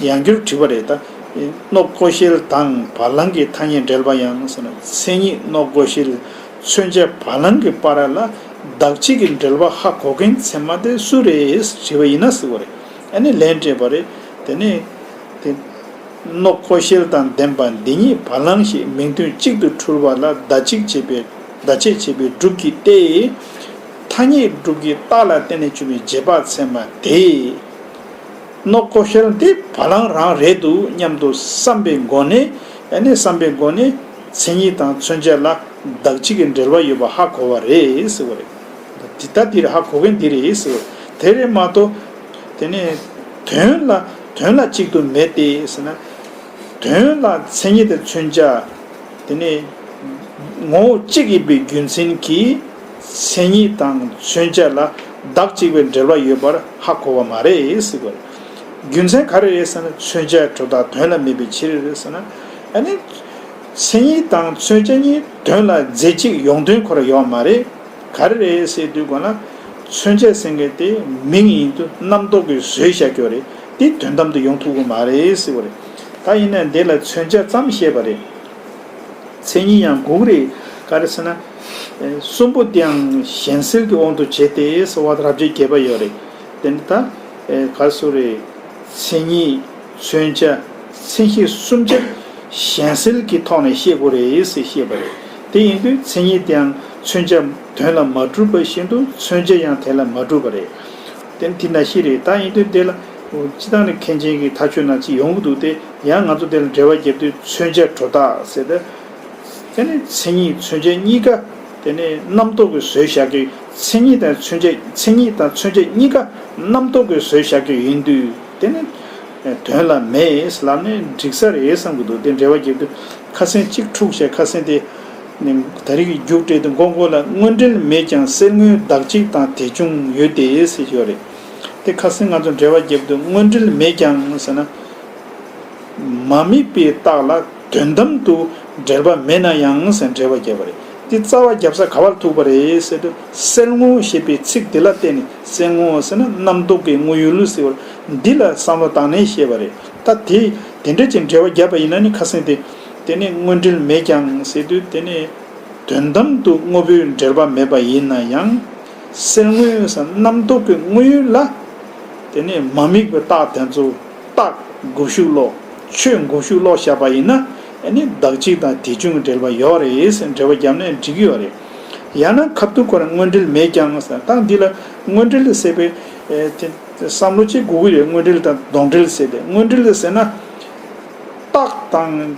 ཡང་བསྐྱར་དྲིས་པ་རེད་ད། ནོག་ལྐོག་ཤལ་དང་བ་ལང་གི་ཐ་སྙད་འབྲེལ་བ་ཡང་ཟེར་ན། མཚན་ཉིད་ནོག་ལྐོག་ཤལ། མཚོན་བྱ་བ་ལང་གི་བར་ལ་བདག་གཅིག་གི་འབྲེལ་བ་ཧ་གོ་མཁན་ཚད་མ་དེ་སུ་རེད་དྲིས་པ་ཡིན་ན་ཟེར་བ་རེད། ཨ་ནི་ལན་སྤྲད་པ་རེད། དེ་ནས་དེ། ནོག་ལྐོག་ཤལ་དང་ལྡན་པ་འདི་ཉིད་བ་ལང་ཞེས་མིང་དོན་གཅིག་ཏུ་འཁྲུལ་བ་ལ་བརྡ་གཅིག་བྱེད་པའི་བརྡ་ཆད་བྱེད་པའི་སྒྲུབ་ཀྱི་སྟེ། ཐ་སྙད་སྒྲུབ་ཀྱི་རྟགས་ལ་བརྟེན་ནས་བྱུང་བའི་རྗེས་དཔག་ཚད་མ་དེས། ནོག་ལྐོག་ཤལ་དེ་བ་ལང་རང་རེད་འདུག་སྙམ་དུ་བསམ་པའི་སྒོ་ནས། ཨ་ནི་བསམ་པའི་སྒོ་ནས་མཚན་ཉིད་དང་མཚོན་བྱ་ལ་བདག་གཅིག་གི་འབྲེལ་བ་ཡོད་པ་ཧ་གོ་བ་རེད་ཟེར་བ་རེད། འདི་ལྟ་འདིར་ཧ་གོ་མཁན་འདི་རེད་ཟེར་བ། དེ་རེད་མ་གཏོགས། དེ་ནས་དོན་ལ་དོན་ལ་གཅིག་ཏུ་མེད་དེ་ཟེར་ན། དོན་ལ་མཚན་ཉིད་དང་མཚོན་བྱ། དེ་ནས་ངོ་བོ་གཅིག་ཡིན་པའི་རྒྱུ་མཚན་གྱིས་མཚན་ཉིད་དང་མཚོན་བྱ་ལ་བདག་གཅིག་པའི་འབྲེལ་བ་ཡོད་པར་ཧ་གོ་བ་མ་རེད་ཟེར་བ་རེད། རྒྱུ་མཚན་ག་རེ་རེད་ཟེར་ན། མཚོན་བྱ་གྲུབ་རྟགས་དོན་ལ་མེད་པའི་ཕྱིར་ཟེར་ན། ཨ་ནི། མཚན་ཉིད་དང་མཚོན་བྱ་གཉིས་དོན་ལ་རྫས་གཅིག་ཡོང་དོན་ཁོ་རང་ཡོད་མ་རེད། ག་རེ་རེད་ཟེར་དུས་གོང་ལ། མཚོན་བྱ་ཟེར་མཁན་དེ་མིང་ཡིན་དུས་རྣམ་རྟོག་གིས་བཟོས་བཞག་རྒྱུ་རེད། དེ་དོན་དམ་དུ་ཡོང་ཐུབ་ཀྱི་མ་རེད་ཟེར་བ་རེད། ད་ཡིན་ནའི་འདི་ལ་མཚོན་བྱ་ཙམ་བཤད་པ་རེད། མཚན་ཉིད་ཡང་དགོས་ཀྱི་རེད། ག་རེ་ཟེར་ན། ཨེ། གསུམ་པོ་དེའང་གཞན་སེལ་གྱི་དབང་དུ་བྱས་ཏེ་ཟེར་བ་རབ་བྱེད་བརྒྱད་པ་ཡོད་རེད། དེ་ནི་ད། ཨེ། ག་རེ་ཟེར་རེད། མཚན་ཉིད། མཚོན་བྱ། མཚན་གཞི་གསུམ་ཆར་གཞན་སེལ་གྱི་ཐོག་ནས་བཤད་དགོས་རེད་ཟེར་བཤད་པ་རེད། དེ་ཡིན་དུས་མཚན་ཉིད་དེའང་མཚོན་བྱ་དོན་ལ་མ་གྲུབ་པ་བཞིན་དུ་མཚོན་བྱ་ཡང་དེ་ལ་མ་གྲུབ་པ་རེད། དེ་ནི་དེ་འདྲ་ཞིག་རེད། ད་ཡིན་དུས་དེ་ལ་སྤྱིར་བཏང་ནས་མཁན་ཆེན་གྱི་ཐག་གཅོད་ནང་ཅིག་ཡོང་གི་འདུག་སྟེ། ཡང་ང་ཚོ་དེ་ལ་འགྲེལ་པ་རྒྱབ་དུས་མཚོན་བྱ་གྲུབ་རྟགས་ཟེར་ཏེ། དེ་ནི་མཚན་ཉིད་མཚོན་བྱ་གཉིས་ཀ་དེ་ནི་རྣམ་རྟོག་གིས་བཟོས་བཞག་རྒྱུ། མཚན་ཉིད་དང་མཚོན་བྱ། མཚན་ཉིད་དང་མཚོན་བྱ་གཉིས་ཀ་རྣམ་རྟོག་གིས་བཟོས་བཞག་རྒྱུ་ཡིན་དུས། དེ་ནི་དོན་ལ་མེད་ལབ་ནས་འགྲིག་ས་རེད་བསམ་གྱི་འདུག་དེ་འགྲེལ་པ་རྒྱབ་དུས་ཁ་སང་གཅིག་འཁྲུགས་བྱས། ཁ་སང་དེ་ནི་ད་རེས་ཀྱི་རྒྱུགས་སྤྲད་དུས་མགོ་མགོ་ལ། དངོས་འབྲེལ་མེད་ཀྱང་སེལ་དངོས་བདག་གཅིག་དང་དེ་བྱུང་ཡོད་དེ་ཟེར་གྱི་ཡོད་རེད། དེ་ཁ་སང་ང་ཚོ་འགྲེལ་པ་རྒྱབ་དུས་དངོས་འབྲེལ་མེད་ཀྱང་ཟེར་ན། མ་དམིགས་པའི་རྟགས་ལ་དོན་དམ་དུ་འབྲེལ་པ་མེད་ན་ཡང་ཟེར་འགྲེལ་པ་བརྒྱབ་པ་རེད། འདི་རྩ་བ་རྒྱབ་ས་ག་པར་ཐུག་པ་རེད་ཟེར་དུས། སེལ་དངོས་ཞེས་པའི་ཚིག་འདི་ལ་བརྟེན་ནས། སེལ་དངོས་ཟེར་ན་རྣམ་རྟོག་གི་དངོས་ཡུལ་ཟེར་བ་འདི་ལ་བསམ་བློ་བཏང་ནས་བཤད་པ་རེད། ད་དེ་དེ་འདྲ་ཅིག་འགྲེལ་པ་བརྒྱབ་པ་ཡིན་ན་ནི། ཁ་སང་དེ་དེ་ནི་དངོས་འབྲེལ་མེད་ཀྱང་ཟེར་དུས། དེ་ནི་དོན་དམ་དུ་དངོས་པོའི་འབྲེལ་པ་མེད་པ་ཡིན་ན་ཡང་། སེལ་དངོས་ཟེར་རྣམ་རྟོག་གི་དངོས་ཡུལ་ལ། དེ་ནས་མ་དམིགས་པའི་རྟགས་དེ་ཚོ་རྟགས་འགུག་ཤུགས་ལོག་ཆོས་འགུག་ཤུགས་ལོག་བཞག་པ་ཡིན་ན། ཨ་ནི་བདག་གཅིག་དང་དེ་བྱུང་གི་འབྲེལ་བ་ཡོད་རེད་ཟེར་འགྲེལ་པ་བརྒྱབ་ནས་འགྲིག་གི་ཡོད་རེད། ཡང་ན་ཁ་ཐུག་ཁོ་རང་དངོས་འབྲེལ་མེད་ཀྱང་ཟེར། ད་འདི་ལ་དངོས་འབྲེལ་ཟེར་བའི། ཨེ། དེ་བསམ་བློ་ཅིག་དགོས་ཀྱི་རེད། དངོས་འབྲེལ་དང་གདོན་འབྲེལ་ཟེར་ཏེ། དངོས་འབྲེལ་ཟེར་ན། རྟགས་དང་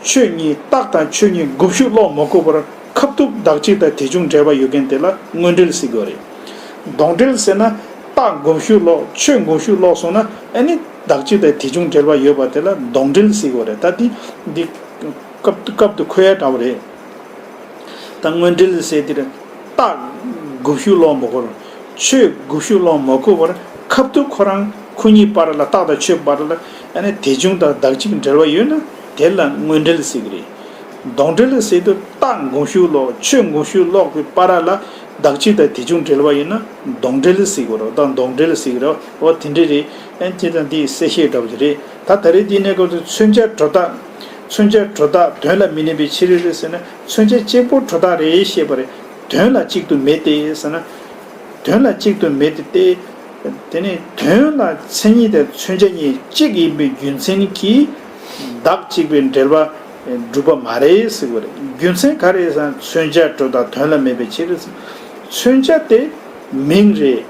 ཆོས་གཉིས། རྟགས་དང་ཆོས་གཉིས་འགུག་ཤུགས་ལོག་མ་དགོས་པར་ཁ་ཐུག་བདག་གཅིག་དང་དེ་བྱུང་འབྲེལ་བ་ཡོད་མཁན་དེ་ལ་དངོས་འབྲེལ་ཟེར་གྱི་ཡོད་རེད། གདོན་འབྲེལ་ཟེར་ན། རྟགས་འགུག་ཤུགས་ལོག་ཆོས་འགུག་ཤུགས་ལོག་སོང་ན། ཨ་ནི་བདག་གཅིག་དང་དེ་བྱུང་འབྲེལ་བ་ཡོད་པ་དེ་ལ་གདོན་འབྲེལ་ཟེར་གྱི་ཡོད་རེད། ད་འདི་འདི་སྐབས་སྐབས་དུ་འཁོད་ཡ་འདྲ་བོ་རེད། ད་དངོས་འབྲེལ་ཟེར་དེར་རྟགས་འགུག་ཤུགས་ལོག་མ་དགོས་པར། ཆོས་འགུག་ཤུགས་ལོག་མ་དགོས་པར་ཁ་ཐུག་ཁོ་རང་ཁོ་གཉིས་བར་ལ། རྟགས་དང་ཆོས་བར་ལ། ཨ་ནི་དེ་བྱུང་དང་བདག་གཅིག་འབྲེལ་བ་ཡོད་ན་དེ་ལ་དངོས་འབྲེལ་ཟེར་གྱི་རེད། གདོན་འབྲེལ་ཟེར་དུས་རྟགས་འགུག་ཤུགས་ལོག་ཆོས་འགུག་ཤུགས་ལོག་གི་བར་ལ་བདག་གཅིག་དང་དེ་བྱུང་འབྲེལ་བ་ཡོད་ན་གདོན་འབྲེལ་ཟེར་གྱི་རེད། ད་གདོན་འབྲེལ་ཟེར་གྱི་རེད། འོ་དེ་འདྲ་རེད། ཨ་ནི་དེ་དང་དེའི་གསལ་བཤད་འདྲ་བོ་ཅིག་རེད། ད་ད་རེས་འདི་གནས་སྐབས་སུ་མཚོན་བྱ་གྲུབ་རྟགས། མཚོན་བྱ་སྒྲོ་བཏགས་དོན་ལ་མི་གནས་པའི་ཕྱིར་རེད་ཟེར་ན། མཚོན་བྱ་གཅིག་པོ་སྒྲོ་བཏགས་རེད་བཤད་པ་རེད། དོན་ལ་གཅིག་ཏུ་མེད་དེ་ཟེར་ན། དོན་ལ་གཅིག་ཏུ་མེད་དེ་སྟེ། དེ་ནི་དོན་ལ་མཚན་ཉིད་དང་མཚོན་བྱ་གཉིས་གཅིག་ཡིན་པའི་རྒྱུ་མཚན་གྱིས་བདག་གཅིག་པའི་འབྲེལ་བ་གྲུབ་པ་མ་རེད་ཟེར་བ་རེད། རྒྱུ་མཚན་ག་རེ་ཟེར་ན། མཚོན་བྱ་སྒྲོ་བཏགས་དོན་ལ་མེད་པའི་ཕྱིར་ཟེར། མཚོན་བྱ་དེ་མིང་རེད།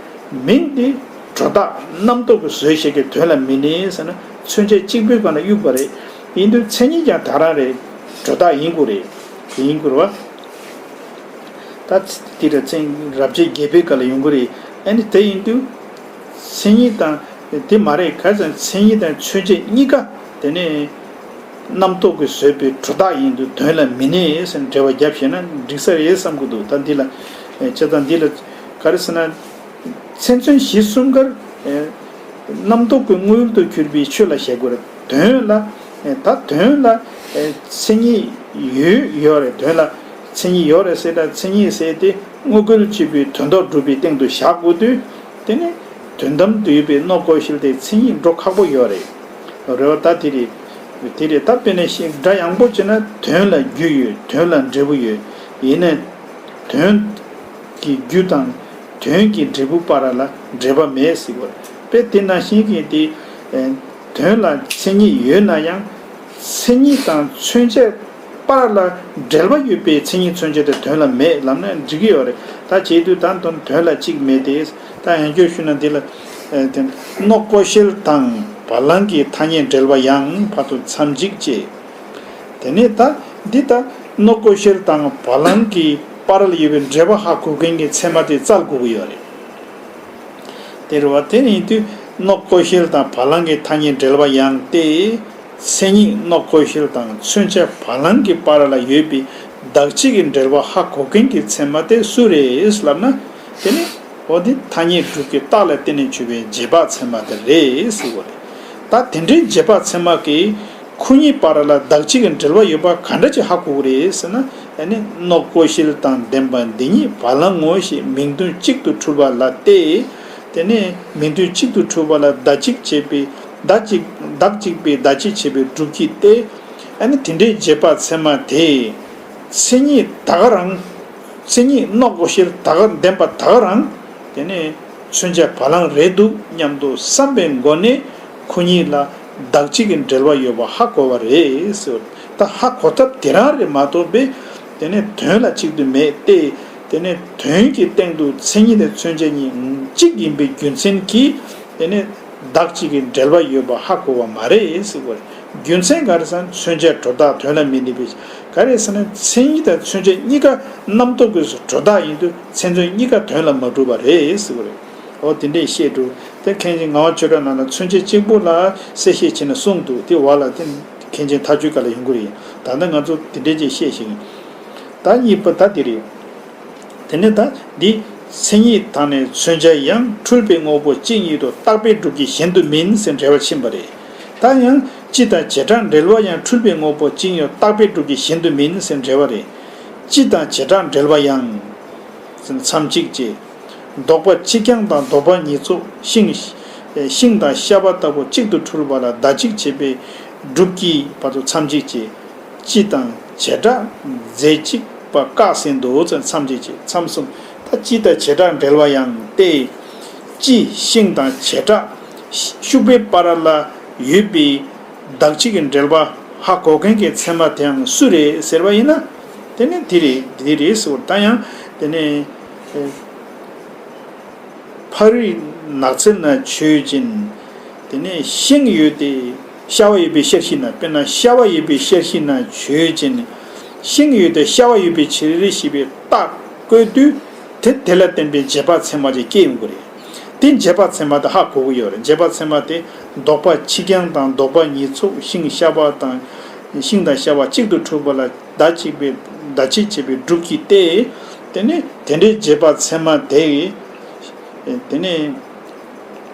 མིང་དེ་སྒྲོ་བཏགས་རྣམ་རྟོག་གི་བཟོས་བྱེད་ཀྱི་དོན་ལ་མི་གནས་ཟེར་ན། མཚོན་བྱ་གཅིག་པུའི་སྒང་ལ་དབྱུག་པ་རེད། ཡིན་དུས་མཚན་ཉིད་ཀྱང་དེ་རང་རེད། སྒྲོ་བཏགས་ཡིན་དགོས་རེད། ཡིན་དགོས་རེད་བ། ད་དེ་ར་མཚན་རབ་བྱེད་བརྒྱད་པའི་སྐབས་ལ་ཡོང་གི་རེད། ཨ་ནི་དེ་ཡིན་དུས་མཚན་ཉིད་དང་དེ་མ་རེད། ག་རེ་ཟེར་ན། མཚན་ཉིད་དང་མཚོན་བྱ་གཉིས་ཀ་དེ་ནས་རྣམ་རྟོག་གིས་བཟོས་པའི་སྒྲོ་བཏགས་ཡིན་དུས་དོན་ལ་མི་གནས་ཟེར་འགྲེལ་བ་བརྒྱབ་བྱས་ན་འགྲིག་ས་རེད་བསམ་གྱི་འདུག་ད་འདི་ལ་བྱས་ཙང་འདི་ལ་ག་རེ་ཟེར་ན། མཚན་མཚོན་གཞི་གསུམ་ཀར་རྣམ་རྟོག་གི་དངོས་ཡུལ་དུ་གྱུར་པའི་ཆོས་ལ་བཞག་དགོས་རེད། དོན་ལ། ད་དོན་ལ་མཚན་ཉིད་ཡོད་ཡོད་རེད། དོན་ལ་མཚན་ཉིད་ཡོད་རེད་ཟེར་ན། མཚན་ཉིད་ཟེར་དེ་དངོས་འགལ་གཅིག་པའི་དོན་ལྡོག་སྒྲུབ་པའི་སྟེང་དུ་བཞག་དགོས་དུས། དེ་ནི་དོན་དམ་དུ་ཡོད་པའི་སྣོད་ཀོ་ཤལ་དེ་མཚན་ཉིད་འགྲོ་ཁག་པོ་ཡོད་རེད། རེད་བ། ད་དེ་རེད། དེ་རེད། ད་དཔེར་ན་ཞིག་སྒྲ་ཡངས་པོ་བྱས་ན་དོན་ལ་རྒྱུ་ཡོད། དོན་ལ་འབྲས་བུ་ཡོད། ཡིན་ནའི་དོན་གྱི་རྒྱུ་དང་དོན་གྱི་འབྲས་བུ་བར་ལ་འབྲེལ་བ་མེད་ཟེར་བ་རེད། དཔེ་དེ་ནང་བཞིན་གྱི་དེ། དོན་ལ་མཚན་ཉིད་ཡོད་ན་ཡང་། མཚན་ཉིད་དང་མཚོན་བྱ་བར་ལ་འབྲེལ་བ་ཡོད་པའི་མཚན་ཉིད་མཚོན་བྱ་དེ་དོན་ལ་མེད་ལབ་ན་འགྲིག་གི་ཡོད་རེད། ད་བྱེད་དུས་ད་དོན་དོན་ལ་གཅིག་མེད་དེ། ད་ཡང་བསྐྱར་ཞུས་ན་འདི་ལ། ཨེ་དེ་སྣོད་ཀོ་ཤལ་དང་བ་ལང་གི་ཐ་སྙད་འབྲེལ་བ་ཡང་བར་དུ་མཚམས་གཅིག་ཅེས། དེ་ནས་ད་འདི་ད་སྣོད་ཀོ་ཤལ་དང་བ་ལང་གི་བར་ལ་ཡོད་པའི་འབྲེལ་བ་ཧ་གོ་མཁན་གྱི་ཚད་མ་དེ་བཙལ་དགོས་ཀྱི་ཡོད་རེད། དེ་རེད་བ། དེ་ཡིན་དུས་སྣོད་ཀོ་ཤལ་དང་བ་ལང་གི་ཐ་སྙད་འབྲེལ་བ་ཡང་སྟེ། མཚན་ཉིད་སྣོད་ཀོ་ཤལ་དང་མཚོན་བྱ་བ་ལང་གི་བར་ལ་ཡོད་པའི་བདག་གཅིག་གི་འབྲེལ་བ་ཧ་གོ་མཁན་གྱི་ཚད་མ་དེ་སུ་རེད་ལབ་ན། དེ་ནི་འོ་དེ་ཐ་སྙད་དྲུག་གི་རྟགས་ལ་བརྟེན་ནས་བྱུང་བའི་རྗེས་དཔག་ཚད་མ་དེ་རེད་ཟེར་བ་རེད། ད་དེ་འདྲའི་རྗེས་དཔག་ཚད་མ་གིས་ཁོ་གཉིས་བར་ལ་བདག་གཅིག་གི་འབྲེལ་བ་ཡོད་པ་ག་འདྲ་ཅིག་ཧ་གོ་གི་རེད་ཟེར་ན། ཨ་ནི་སྣོད་ཀོ་ཤལ་དང་ལྡན་པ་འདི་ཉིད་བ་ལང་ངོ་ཞེས་མིང་དོན་གཅིག་ཏུ་འཁྲུལ་པ་ལ་སྟེ། དེ་ནས་མིང་དོན་གཅིག་ཏུ་འཁྲུལ་པ་ལ་བདག་གཅིག་བྱས་པའི་བདག་གཅིག་བདག་གཅིག་པའི་བདག་གཅིག་བྱས་པའི་སྒྲུབ་བྱེད་དེ། ཨ་ནི་དེ་འདྲའི་རྗེས་དཔག་ཚད་མ་དེས་མཚན་ཉིད་ད་ག་རང་། མཚན་ཉིད་སྣོད་ཀོ་ཤལ་ད་ག་ལྡན་པ་ད་ག་རང་། དེ་ནས་མཚོན་བྱ་བ་ལང་རེད་འདུག་སྙམ་དུ་བསམ་པའི་སྒོ་ནས་ཁོ་གཉིས་ལ་བདག་གཅིག་གི་འབྲེལ་བ་ཡོད་པ་ཧ་གོ་བ་རེད་ཟེར། ད་ཧ་གོ་ཐབས་དེ་རང་རེད་མ་གཏོགས་པས། དེ་ནས་དོན་ལ་གཅིག་ཏུ་མེད་དེ། དེ་ནས་དོན་གྱི་སྟེང་དུ་མཚན་ཉིད་དང་མཚོན་བྱ་གཉིས་གཅིག་ཡིན་པའི་རྒྱུ་མཚན་གྱིས། དེ་ནས་བདག་གཅིག་གི་འབྲེལ་བ་ཡོད་པ་ཧ་གོ་བ་མ་རེད་ཟེར་བ་རེད། རྒྱུ་མཚན་ག་རེ་ཟེར་ན། མཚོན་བྱ་སྒྲོ་བཏགས་དོན་ལ་མི་གནས་པའི། ག་རེ་ཟེར་ན། མཚན་ཉིད་དང་མཚོན་བྱ་གཉིས་ཀ་རྣམ་རྟོག་གི་སྒྲོ་བཏགས་ཡིན་དུས་མཚན་མཚོན་གཉིས་ཀ་དོན་ལ་མ་གྲུབ་པ་རེད་ཟེར་བ་རེད། འོ་དེ་འདྲས་བཤད་འདུག་དེ་མཁན་ཆེན་ངག་དབང་ཆོས་གྲགས་ནང་ལ་མཚོན་བྱེད་གཅིག་པུ་ལ་གསལ་བཤད་བྱས་ནས་གསུངས་འདུག་དེ་བར་ལ་དེ་མཁན་ཆེན་མཐའ་དཔྱོད་སྐབས་ལ་ཡོང་གི་རེད། ད་ལྟ་ང་ཚོ་དེ་འདྲས་ཅིག་བཤད་ཤིང་། ད་གཉིས་པ་ད་དེ་རེད། དེ་ནས་ད་འདི་མཚན་ཉིད་དང་ནི་མཚོན་བྱ་ཡང་འཁྲུལ་པའི་དངོས་པོ་གཅིག་ཉིད་དུ་རྟག་པའི་སྒྲུབ་བྱེད་གཞན་དུ་མིན་ཟེར་འགྲེལ་བ་ཕྱིན་པ་རེད། ད་ཡང་སྤྱི་དང་བྱེ་བྲག་འབྲེལ་བ་ཡང་འཁྲུལ་པའི་དངོས་པོ་གཅིག་ཉིད་རྟག་པའི་སྒྲུབ་བྱེད་གཞན་དུ་མིན་ཟེར་འགྲེལ་བ་རེད། སྤྱི་དང་བྱེ་བྲག་འབྲེལ་བ་ཡང་། མཚམས་གཅིག་ཅེས། ལྡོག་པ་ཆིག་རྐྱང་དང་ལྡོག་པ་ཉིས་ཚོགས་ཤིང་། ཤིང་དང་ཤ་བ་ལྟ་བུ་གཅིག་ཏུ་འཁྲུལ་པ་ལ་བརྡ་གཅིག་བྱེད་པའི་སྒྲུབ་བྱེད་བར་དུ་མཚམས་གཅིག་ཅེས། སྤྱི་དང་བྱེ་བྲག་རྫས་གཅིག་པ་བཀག་ཟིན་དུ་ཙམ་མཚམས་གཅིག་ཅེས། མཚམས་གསུམ། ད་སྤྱི་དང་བྱེ་བྲག་འབྲེལ་བ་ཡང་སྟེ། སྤྱི་ཤིང་དང་བྱེ་བྲག་ཤུག་པའི་བར་ལ་ཡོད་པའི་བདག་གཅིག་གི་འབྲེལ་བ་ཧ་གོ་མཁན་གྱི་ཚད་མ་དེའང་སུ་རེད་ཟེར་བ་ཡིན་ན། དེ་ནི་འདི་རེད་འདི་རེད་ཟེར་བ། ད་ཡང་དེ་ནི། ཕག་རིགས་ནགས་ཚལ་ན་ཆོས་ཅན། དེ་ནས་ཤིང་ཡོད་དེ་ཤ་བ་ཡོད་པའི་ཤར་གཞི་ན། དཔེར་ན་ཤ་བ་ཡོད་པའི་ཤར་གཞི་ན་ཆོས་ཅན། ཤིང་ཡོད་དེ་ཤ་བ་ཡོད་པའི་ཕྱིར་ཞེས་པའི་རྟགས་བཀོད་དུས། དེ་དེ་ལ་བརྟེན་པའི་རྗེས་དཔག་ཚད་མ་ཅིག་སྐྱེ་ཡོང་གི་རེད། དེ་རྗེས་དཔག་ཚད་མ་དེ་ཧ་གོ་གི་ཡོད་རེད། རྗེས་དཔག་ཚད་མ་དེ་ལྡོག་པ་ཆིག་རྐྱང་དང་ལྡོག་པ་ཉིས་ཚོགས་ཤིང་ཤ་བ་དང་། ཤིང་དང་ཤ་བ་གཅིག་ཏུ་འཁྲུལ་པ་ལ་བརྡ་གཅིག་པའི་བརྡ་གཅིག་བྱེད་པའི་སྒྲུབ་བྱེད་དེ། དེ་ནི་དེ་འདྲའི་རྗེས་དཔག་ཚད་མ་དེ། དེ་ནི།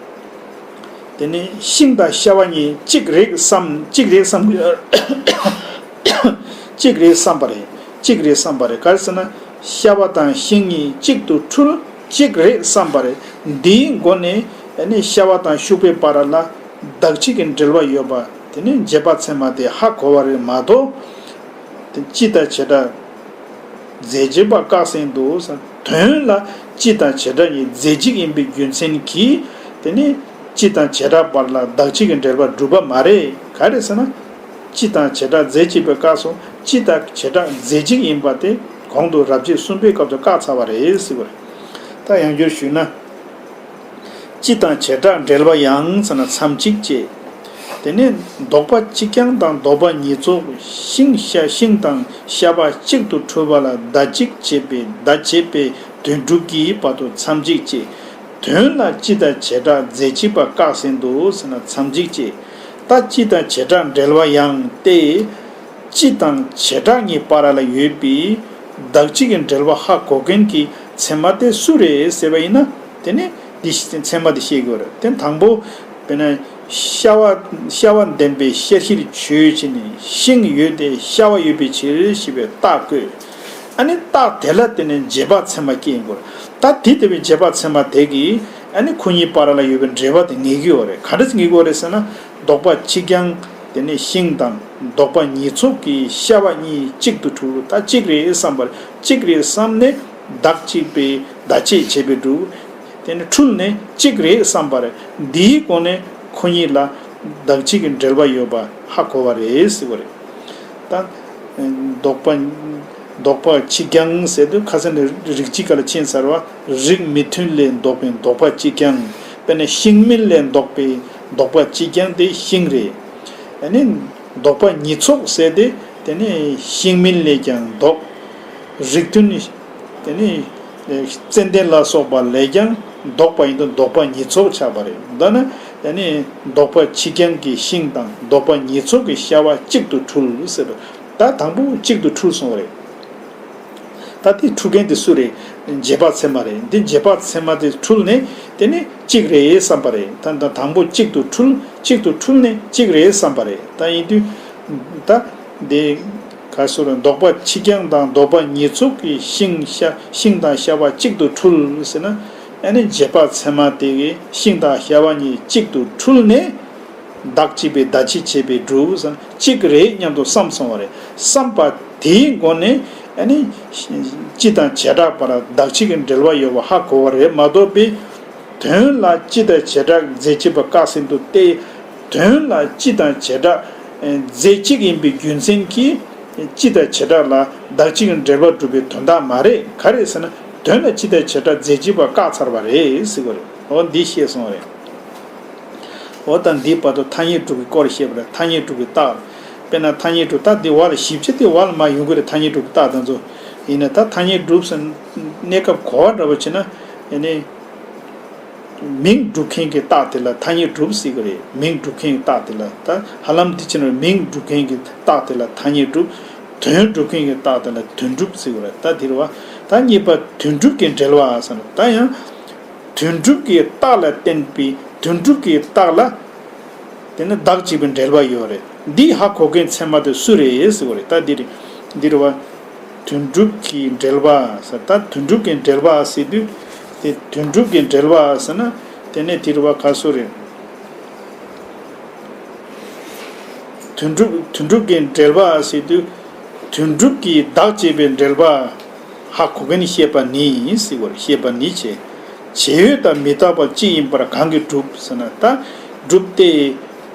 དེ་ནི་ཤིང་དང་ཤ་བ་གཉིས་གཅིག་རེད་བསམ། གཅིག་རེད་བསམ། གཅིག་རེད་བསམ་པ་རེད། གཅིག་རེད་བསམ་པ་རེད། ག་རེ་ཟེར་ན། ཤ་བ་དང་ཤིང་གཉིས་གཅིག་ཏུ་འཁྲུལ། གཅིག་རེད་བསམ་པ་རེད། འདིའི་སྒོ་ནས་ནི་ཤ་བ་དང་ཤུག་པའི་བར་ལ་བདག་གཅིག་གི་འབྲེལ་བ་ཡོད་པ་ དེ་ནི་རྗེས་དཔག་ཚད་མ་དེ་ཧ་གོ་བ་རེད་མ་གཏོགས། དེ་སྤྱི་དང་བྱེ་བྲག་རྫས་གཅིག་པ་བཀག་ཟིན་འདུག་ཟེར། དོན་ལ་སྤྱི་དང་བྱེ་བྲག་གཉིས་རྫས་གཅིག་ཡིན་པའི་རྒྱུ་མཚན་གྱིས། དེ་ནི་སྤྱི་དང་བྱེ་བྲག་བར་ལ་བདག་གཅིག་གི་འབྲེལ་བ་གྲུབ་པ་མ་རེད། ག་རེ་ཟེར་ན། སྤྱི་དང་བྱེ་བྲག་རྫས་གཅིག་པས་བཀག་སོང་། སྤྱི་དང་བྱེ་བྲག་རྫས་གཅིག་ཡིན་པ་དེ་གོང་དུ་རབ་བྱེད་གསུམ་པའི་སྐབས་སུ་བཀག་ཚར་བ་རེད་ཟེར་བ་རེད། ད་ཡང་བསྐྱར་ཞུས་ན། སྤྱི་དང་བྱེ་བྲག་འབྲེལ་བ་ཡང་ཟེར་ན་མཚམས་གཅིག་བཅད། དེ་ནས་ལྡོག་པ་གཅིག་རྐྱང་དང་ལྡོག་པ་ཉིས་ཚོགས་ཤིང་ཤ་ཤིང་དང་ཤ་བ་གཅིག་ཏུ་འཁྲུལ་པ་ལ་ཟླ་གཅིག་བྱས་པའི་ཟླ་བྱེད་པའི་དོན་གྲུབ་ཀྱི་བར་དུ་མཚམས་གཅིག་བཅད། དོན་ལ་སྤྱི་དང་བྱེ་བྲག་རྫས་གཅིག་པ་བཀག་ཟིན་འདུག་ཟེར་ན་མཚམས་གཅིག་བཅད། ད་སྤྱི་དང་བྱེ་བྲག་འབྲེལ་བ་ཡང་སྟེ། སྤྱི་དང་བྱེ་བྲག་གཉིས་བར་ལ་ཡོད་པའི་བདག་གཅིག་གི་འབྲེལ་བ་ཧ་གོ་མཁན་གྱི་ཚད་མ་དེ་སུ་རེད་ཟེར་བ་ཡིན་ན། དེ་ནི་འདི་ཚད་མ་དེ་ཤེས་དགོས་རེད། དེ་དང་པོ་དཔེར་ན་ཤ་བ་ཤ་བ་ལྡན་པའི་ཤ་ཤེད་ཆོས་ཅན་ནི་ཤིང་ཡོད་དེ་ཤ་བ་ཡོད་པའི་ཕྱིར་ཞེས་པའི་རྟགས་བཀོད། ཨ་ནི་རྟགས་དེ་ལ་བརྟེན་ནས་རྗེས་དཔག་ཚད་མ་སྐྱེ་ཡིན་དགོས་རེད། ད་དེ་ལྟ་བུའི་རྗེས་དཔག་ཚད་མ་དེ་གིས་ཨ་ནི་ཁོ་གཉིས་བར་ལ་ཡོད་པའི་འབྲེལ་བ་དེ་ངེས་ཀྱི་ཡོད་རེད། ག་འདྲ་ངེས་ཀྱི་ཡོད་རེད་ཟེར་ན། ལྡོག་པ་གཅིག་རྐྱང་། དེ་ནས་ཤིང་དང་ལྡོག་པ་ཉིས་ཚོགས་ཀྱི་ཤ་བ་གཉིས་གཅིག་ཏུ་འཁྲུལ། ད་གཅིག་རེད་བསམ་པར། གཅིག་རེད་བསམ་ནས་བདག་གཅིག་པའི་བརྡ་ཆད་བྱས་པའི་གྲུབ། དེ་ནས་འཁྲུལ་ནས་གཅིག་རེད་བསམ་པར། འདིའི་སྒོ་ནས་ཁོ་གཉིས་ལ་བདག་གཅིག་གི་འབྲེལ་བ་ཡོད་པ་ཧ་གོ་བ་རེད་ཟེར་བ་རེད། ད་ལྡོག་པ། ལྡོག་པ་གཅིག་རྐྱང་ཟེར་དུས་ཁ་སང་ནས་རིགས་གཅིག་ག་ལ་ཕྱིན་ཚར་བ། རིགས་མི་མཐུན་ལས་ལྡོག་པའི་ལྡོག་པ་གཅིག་རྐྱང་། དཔེར་ན་ཤིང་མིན་ལས་ལྡོག་པའི་ལྡོག་པ་གཅིག་རྐྱང་དེ་ཤིང་རེད། ཨ་ནི་ལྡོག་པ་ཉིས་ཚོགས་ཟེར་དེ་དེ་ནི་ཤིང་མིན་ལས་ཀྱང་ལྡོག། རིགས་མཐུན་ནི་དེ་ནི་ཙན་དན་ལ་སོགས་པ་ལས་ཀྱང་ལྡོག་པ་ཡིན་དུས་ལྡོག་པ་ཉིས་ཚོགས་ཆགས་པ་རེད། མདོར་ན་དེ་ནི་ལྡོག་པ་གཅིག་རྐྱང་གི་ཤིང་དང་ལྡོག་པ་ཉིས་ཚོགས་ཀྱི་ཤ་བ་གཅིག་ཏུ་འཁྲུལ་ཟེར། ད་དང་པོ་གཅིག་ཏུ་འཁྲུལ་སོང་བ་རེད། ད་དེ་འཁྲུལ་མཁན་དེ་སུ་རེད། རྗེས་དཔག་ཚད་མ་རེད། འདི་རྗེས་དཔག་ཚད་མ་དེ་འཁྲུལ་ནས་དེ་ནི་གཅིག་རེད་བསམ་པ་རེད། ད་ད་དང་པོ་གཅིག་ཏུ་འཁྲུལ། གཅིག་ཏུ་འཁྲུལ་ནས་གཅིག་རེད་བསམ་པ་རེད། ད་ཡིན་དུས་ད་འདི་ག་སོ་རེད། ལྡོག་པ་གཅིག་རྐྱང་དང་ལྡོག་པ་ཉིས་ཚོགས་ཀྱི་ཤིང་ཤ་ཤིང་དང་ཤ་བ་གཅིག་ཏུ་འཁྲུལ་ཟེར་ན། ཨ་ནི་རྗེས་དཔག་ཚད་མ་དེ་གིས་ཤིང་དང་ཤ་བ་གཉིས་གཅིག་ཏུ་འཁྲུལ་ནས། བདག་གཅིག་པའི་བརྡ་ཆད་བྱས་པའི་གྲུབ་ཟེར་ན་གཅིག་རེད་སྙམ་དུ་བསམ་སོང་བ་རེད། བསམ་པ་དེའི་སྒོ་ནས་ཨ་ནི་སྤྱི་དང་བྱེ་བྲག་བར་བདག་གཅིག་གི་འབྲེལ་བ་ཡོད་པ་ཧ་གོ་བ་རེད་མ་གཏོགས་པའི། དོན་ལ་སྤྱི་དང་བྱེ་བྲག་རྫས་གཅིག་པ་བཀག་ཟིན་འདུག་སྟེ། དོན་ལ་སྤྱི་དང་བྱེ་བྲག་རྫས་གཅིག་ཡིན་པའི་རྒྱུ་མཚན་གྱིས་སྤྱི་དང་བྱེ་བྲག་ལ་བདག་གཅིག་གི་འབྲེལ་བ་གྲུབ་པའི་དོན་དག་མ་རེད། ག་རེ་ཟེར་ན་དོན་ལ་སྤྱི་དང་བྱེ་བྲག་རྫས་གཅིག་པ་བཀག་ཚར་བ་རེད་ཟེར་བ་རེད། འོ་འདི་ཤེས་སོང་བ་རེད། འོ་ད་འདིའི་བར་དུ་ཐ་སྙད་གྲུབ་ཀྱི་སྐོར་བཤད་པ་རེད། ཐ་སྙད་གྲུབ་ཀྱི་རྟགས། དཔེར་ན་ཐ་སྙད་གྲུབ་རྟགས་འདི་བར་ལ་ཞིབ་ཆ་དེ་བར་ལ་མ་ཡོང་གི་རེད། ཐ་སྙད་གྲུབ་ཀྱི་རྟགས་དེ་ཚོ། ཡིན་ན་ད་ཐ་སྙད་གྲུབ་ཟེར་གནས་སྐབས་གོ་བ་འདྲ་བོ་བྱས་ན་ཡང་ནི། མིང་སྒྲུབ་མཁན་གྱི་རྟགས་དེ་ལ་ཐ་སྙད་གྲུབ་ཟེར་གི་རེད། མིང་སྒྲུབ་མཁན་གྱི་རྟགས་དེ་ལ་ད་ཧ་ལམ་འདི་བྱས་ན་མིང་སྒྲུབ་མཁན་གྱི་རྟགས་དེ་ལ་ཐ་སྙད་གྲུབ། དོན་སྒྲུབ་མཁན་གྱི་རྟགས་དེ་ལ་དོན་གྲུབ་ཟེར་གི་རེད། ད་འདི་རེད་བ། ད་གཉིས་པ་དོན་གྲུབ་ཀྱི་འབྲེལ་བ་ཟེར་ན་ད་ཡང་། དོན་གྲུབ་ཀྱི་རྟགས་ལ་བརྟེན་པའི་དོན་གྲུབ་ཀྱི་རྟགས་ལ། དེ་ནི་བདག་གཅིག་པའི་འབྲེལ་བ་ཡོད་རེད། འདི་ཧ་གོ་མཁན་ཚད་མ་དེ་སུ་རེད་ཟེར་བ་རེད། ད་འདི་རེད། འདི་རེད་བ། དོན་གྲུབ་ཀྱི་འབྲེལ་བ་ཟེར། ད་དོན་གྲུབ་ཀྱི་འབྲེལ་བ་ཟེར་དུས། དེ་དོན་གྲུབ་ཀྱི་འབྲེལ་བ་ཟེར་ན། དེ་ནི་དེ་རེད་བ། ག་སོ་རེད། དོན་གྲུབ་དོན་གྲུབ་ཀྱི་འབྲེལ་བ་ཟེར་དུས། དོན་གྲུབ་ཀྱི་བདག་གཅིག་པའི་འབྲེལ་བ་ཧ་གོ་མཁན་ཤེས་པ་ནི་ཟེར་བ་རེད། ཤེས་པ་ནི་བྱས། བྱེད་ཡུལ་དང་མི་རྟག་པ་གཅིག་ཡིན་པར་གང་གིས་གྲུབ་ཟེར་ན། ད་གྲུབ་སྟེ།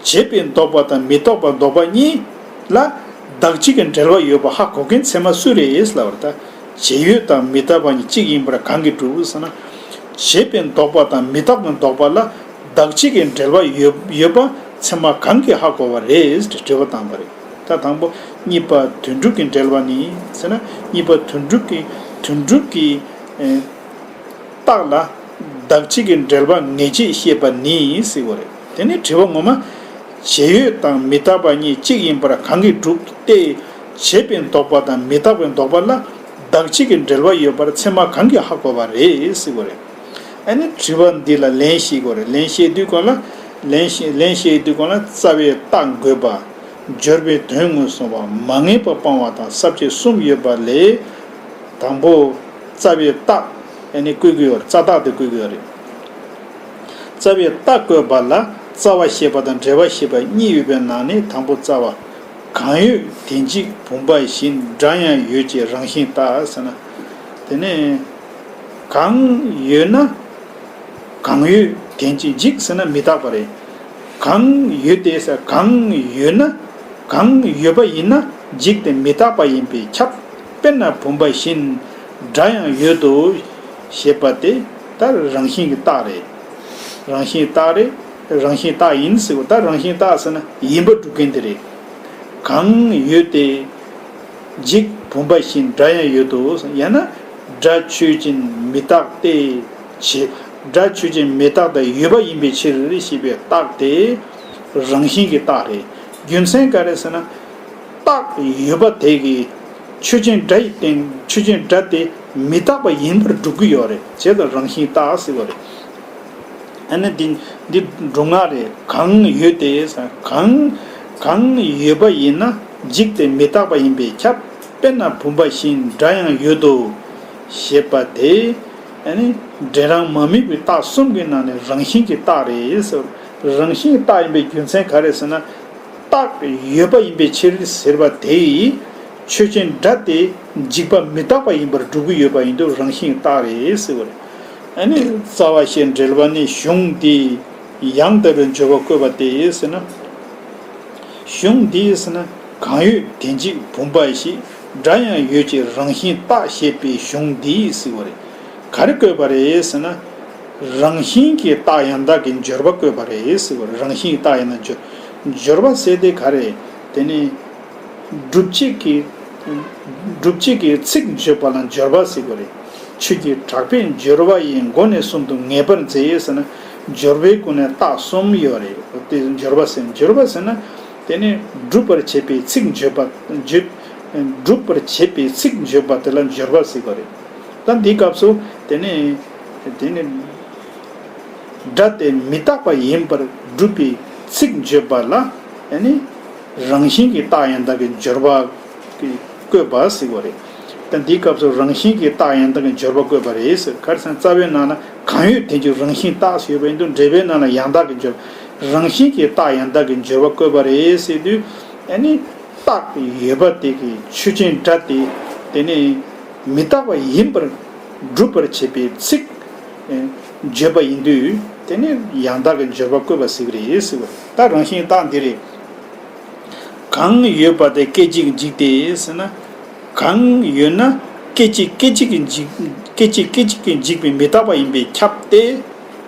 བྱེད་པའི་ལྡོག་པ་དང་མི་རྟག་པ་ལྡོག་པ་གཉིས་ལ་བདག་གཅིག་གི་འབྲེལ་བ་ཡོད་པ་ཧ་གོ་མཁན་ཚད་མ་སུ་རེད་ལབ་པ་རེད། ད་བྱེད་ཡུལ་དང་མི་རྟག་པ་གཉིས་གཅིག་ཡིན་པར་གང་གིས་གྲུབ་ཟེར་ན། བྱེད་པའི་ལྡོག་པ་དང་མི་རྟག་པའི་ལྡོག་པ་ལ་བདག་གཅིག་གི་འབྲེལ་བ་ཡོད་ཡོད་པ་ཚད་མ་གང་གིས་ཧ་གོ་བ་རེད་དྲི་བ་བཏང་བ་རེད། ད་དང་པོ་གཉིས་པ་དོན་གྲུབ་ཀྱི་འབྲེལ་བ་ནི་ཟེར་ན། གཉིས་པ་དོན་གྲུབ་ཀྱི་དོན་གྲུབ་ཀྱི་ཨེ། རྟགས་ལ་བདག་གཅིག་གི་འབྲེལ་བ་ངེས་བྱེད་ཤེས་པ་ནི་ཟེར་བ་རེད། དེ་ནི་དྲི་བ་ངོ་མ། བྱེད་ཡུལ་དང་མི་རྟག་པ་གཉིས་གཅིག་ཡིན་པར་གང་གིས་གྲུབ་སྟེ། བྱེད་པའི་ལྡོག་པ་དང་མི་རྟག་པའི་ལྡོག་པ་ལ་བདག་གཅིག་གི་འབྲེལ་བ་ཡོད་པར་ཚད་མ་གང་གིས་ཧ་གོ་བ་རེད་ཟེར་བ་རེད། ཨ་ནི་དྲི་བ་འདི་ལ་ལན་བཤད་དགོས་རེད། ལན་བཤད་དུས་གོང་ལ། ལན་བཤད་ལན་བཤད་དུས་གོང་ལ་རྩ་བའི་རྟགས་འགོད་པ། སྦྱོར་བའི་དོན་ངོས་བཟུང་བ། མ་ངེས་པ་སྤང་བ་དང་ས་བཅད་གསུམ་ཡོད་པ་ལས། དང་པོ། རྩ་བའི་རྟགས་ཨ་ནི་བཀོད་ཀྱི་ཡོད་རེད། རྩ་རྟགས་དེ་བཀོད་ཀྱི་ཡོད་རེད། རྩ་བའི་རྟགས་བཀོད་པ་ལ་ རྩ་བ་ཤེས་པ་དང་འབྲེལ་བ་ཤེས་པ་གཉིས་ཡོད་པའི་ནང་ནས་དང་པོ་རྩ་བ། གང་ཡོད་དེ་འཇིག་བུམ་པ་བཞིན། སྒྲ་ཡང་ཡོད་ཅེས་རང་བཞིན་བརྟག་ཟེར་ན། དེ་ནས་གང་ཡོད་ན། གང་ཡོད་དེ་འཇིག་འཇིག་ཟེར་ན་མི་རྟག་པ་རེད། གང་ཡོད་དེ་ཟེར་གང་ཡོད་ན། གང་ཡོད་པ་ཡིན་ན་འཇིག་སྟེ་མི་རྟག་པ་ཡིན་པས་ཁྱབ། དཔེར་ན་བུམ་པ་བཞིན། སྒྲ་ཡང་ཡོད་དོ། ཞེས་པ་དེ་ད་རང་བཞིན་གྱི་རྟགས་རེད། རང་བཞིན་རྟགས་རེད། རང་བཞིན་རྟགས་ཡིན་ཟེར་བ་ད་རང་བཞིན་རྟགས་ཟེར་ན་ཡིན་པ་སྒྲུབ་མཁན་དེ་རེད། གང་ཡོད་དེ། འཇིག་བུམ་པ་བཞིན། སྒྲ་ཡང་ཡོད་དོ། ཡང་ན་སྒྲ་ཆོས་ཅན་མི་རྟག་སྟེ། ཇི། སྒྲ་ཆོས་ཅན་མི་རྟག་སྟེ་ཡོད་པ་ཡིན་པའི་ཕྱིར་ཞེས་པའི་རྟགས་དེ་རང་བཞིན་གྱི་རྟགས་རེད། རྒྱུ་མཚན་ག་རེ་ཟེར་ན། རྟགས་ཡོད་པ་དེ་གིས་ཆོས་ཅན་སྒྲ་ཡི་སྟེང་ཆོས་ཅན་སྒྲ་དེ་མི་རྟག་པ་ཡིན་པར་སྒྲུབ་ཀྱི་ཡོད་རེད། བྱས་ཙང་རང་བཞིན་རྟགས་ཟེར་བ་རེད། ཨ་ནི་འདི་འདི་སྒྲུབ་ངག་རེད། གང་ཡོད་དེ་ཟེར་གང་གང་ཡོད་པ་ཡིན་ན་འཇིག་སྟེ་མི་རྟག་པ་ཡིན་པས་ཁྱབ། དཔེར་ན་བུམ་པ་བཞིན། སྒྲ་ཡང་ཡོད་དོ། ཞེས་པ་དེ་ཨ་ནི་འབྲས་རང་མ་དམིགས་པའི་རྟགས་གསུམ་གྱི་ནང་ནས་རང་བཞིན་གྱི་རྟགས་རེད་ཟེར། རང་བཞིན་གྱི་རྟགས་ཡིན་པའི་རྒྱུ་མཚན་ག་རེ་ཟེར་ན། རྟགས་ཡོད་པ་ཡིན་པའི་ཕྱིར་ཟེར་བ་དེ་ཡིས་ཆོས་ཅན་སྒྲ་དེ་འཇིག་པ་མི་རྟག་པ་ཡིན་པར་སྒྲུབ་ཀྱི་ཡོད་པ་ཡིན་དུས་རང་བཞིན་རྟགས་རེད་ཟེར་བ་རེད། ཨ་ནི་རྩ་བ་ཞེས་འགྲེལ་པ་ནི་གཞུང་འདིས་ཡང་དག་པའི་འགྱུར་བ་བཀོད་པ་སྟེ་ཟེར་ན། གཞུང་འདིས་ཟེར་ན་གང་ཡོད་དེ་འཇིག་བུམ་པ་བཞིན། སྒྲ་ཡང་ཡོད་ཅེས་རང་བཞིན་རྟགས་ཞེས་པའི་གཞུང་འདིས་ཟེར་བ་རེད། ག་རེ་བཀོད་པ་རེད་ཟེར་ན། རང་བཞིན་གྱི་རྟགས་ཡང་དག་གི་འགྱུར་བ་བཀོད་པ་རེད་ཟེར་བ་རེད། རང་བཞིན་གྱི་རྟགས་ཡང་དག་འགྱུར་འགྱུར་བ་ཟེར་དེ་ག་རེ། དེ་ནི་སྒྲུབ་བྱེད་ཀྱི་སྒྲུབ་བྱེད་ཀྱི་ཚིག་བརྗོད་པ་ལ་འགྱུར་བ་ཟེར་བ་རེད། ཆོས་ཀྱི་གྲགས་པས་འགྱུར་བ་ཡི་མགོ་ནས་གསུམ་དུ་ངེས་པར་མཛད་ཟེར་ན། འགྱུར་བའི་སྒོ་ནས་རྟགས་གསུམ་ཡོད་རེད། དེ་འགྱུར་བ་ཟེར་འགྱུར་བ་ཟེར་ན། དེ་ནི་སྒྲུབ་པར་བྱེད་པའི་ཚིག་བརྗོད་པ་བརྗོད། སྒྲུབ་པར་བྱེད་པའི་ཚིག་བརྗོད་པ་དེ་ལ་འགྱུར་བ་ཟེར་བ་རེད། ད་འདིའི་སྐབས་སུ་དེ་ནི་དེ་ནི་སྒྲ་དེ་མི་རྟག་པ་ཡིན་པར་སྒྲུབ་པའི་ཚིག་བརྗོད་པ་ལ་ཨ་ནི་རང་བཞིན་གྱི་རྟགས་ཡང་དག་གི་འགྱུར་བ་གི་བཀོད་པ་ཟེར་བ་རེད། ད་འདིའི་སྐབས་སུ་རང་བཞིན་གྱི་རྟགས་ཡང་དག་གི་འགྱུར་བ་བཀོད་པ་རེད་ཟེར། ག་རེ་ཟེར་ན་རྩ་བའི་ནང་ལ་གང་ཡོད་དེ་འཇིག་རང་བཞིན་རྟགས་ཟེར་ཡོད་པ་ཡིན་དུས་འགྲེལ་པའི་ནང་ལ་ཡང་དག་གི་འགྱུར་རང་བཞིན་གྱི་རྟགས་ཡང་དག་གི་འགྱུར་བ་བཀོད་པ་རེད་ཟེར་དུས་ཨ་ནི། རྟགས་ཡོད་པ་དེ་གིས་ཆོས་ཅན་སྒྲ་དེ་དེ་ནི་མི་རྟག་པ་ཡིན་པར་སྒྲུབ་པར་བྱེད་པའི་ཚིག་ཨེ་བརྗོད་པ་ཡིན་དུས་དེ་ནི་ཡང་དག་གི་འགྱུར་བ་བཀོད་པ་ཟེར་གི་རེད་ཟེར་བ། ད་རང་བཞིན་རྟགས་འདི་རེད། གང་ཡོད་པ་དེ་སྐད་ཅིག་འཇིག་སྟེ་ཟེར་ན། གང་ཡོད་ན་སྐད་ཅིག་སྐད་ཅིག་གིས་འཇིག་སྐད་ཅིག་སྐད་ཅིག་གིས་འཇིག་པའི་མི་རྟག་པ་ཡིན་པས་ཁྱབ་སྟེ།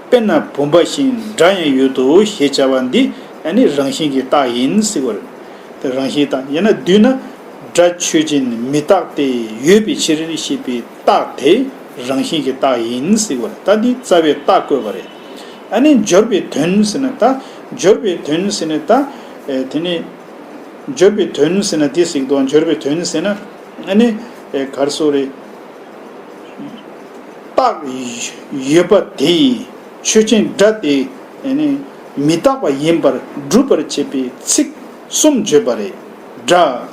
དཔེར་ན་བུམ་པ་བཞིན་སྒྲ་ཡང་ཡོད་དོ་ཞེས་བྱ་བ་འདི་ཨ་ནི་རང་བཞིན་གྱི་རྟགས་ཡིན་ཟེར་བ་རེད། དེ་རང་བཞིན་རྟགས་ཡིན་ན་བསྡུས་ན་སྒྲ་ཆོས་ཅན་མི་རྟག་སྟེ་ཡོད་པའི་ཕྱིར་ཞེས་པའི་རྟགས་དེ་རང་བཞིན་གྱི་རྟགས་ཡིན་ཟེར་བ་རེད། ད་འདི་རྩ་བའི་རྟགས་བཀོད་པ་རེད། ཨ་ནི་འབྱོར་པའི་དོན་ཟེར་ན་ད་འབྱོར་པའི་དོན་ཟེར་ན་ད་ཨེ་དེ་ནི་འབྱོར་པའི་དོན་ཟེར་ན་དེ་ཟེར་གི་འདུག་འབྱོར་པའི་དོན་ཟེར་ན་ཨ་ནི་ཨེ་ག་རེ་ཟེར་རེད། རྟགས་ཡོད་པ་དེ་ཡིས་ཆོས་ཅན་སྒྲ་དེ་ནི་མི་རྟག་པ་ཡིན་པར་སྒྲུབ་པར་བྱེད་པའི་ཚིག་གསུམ་བརྗོད་པ་རེད། སྒྲ་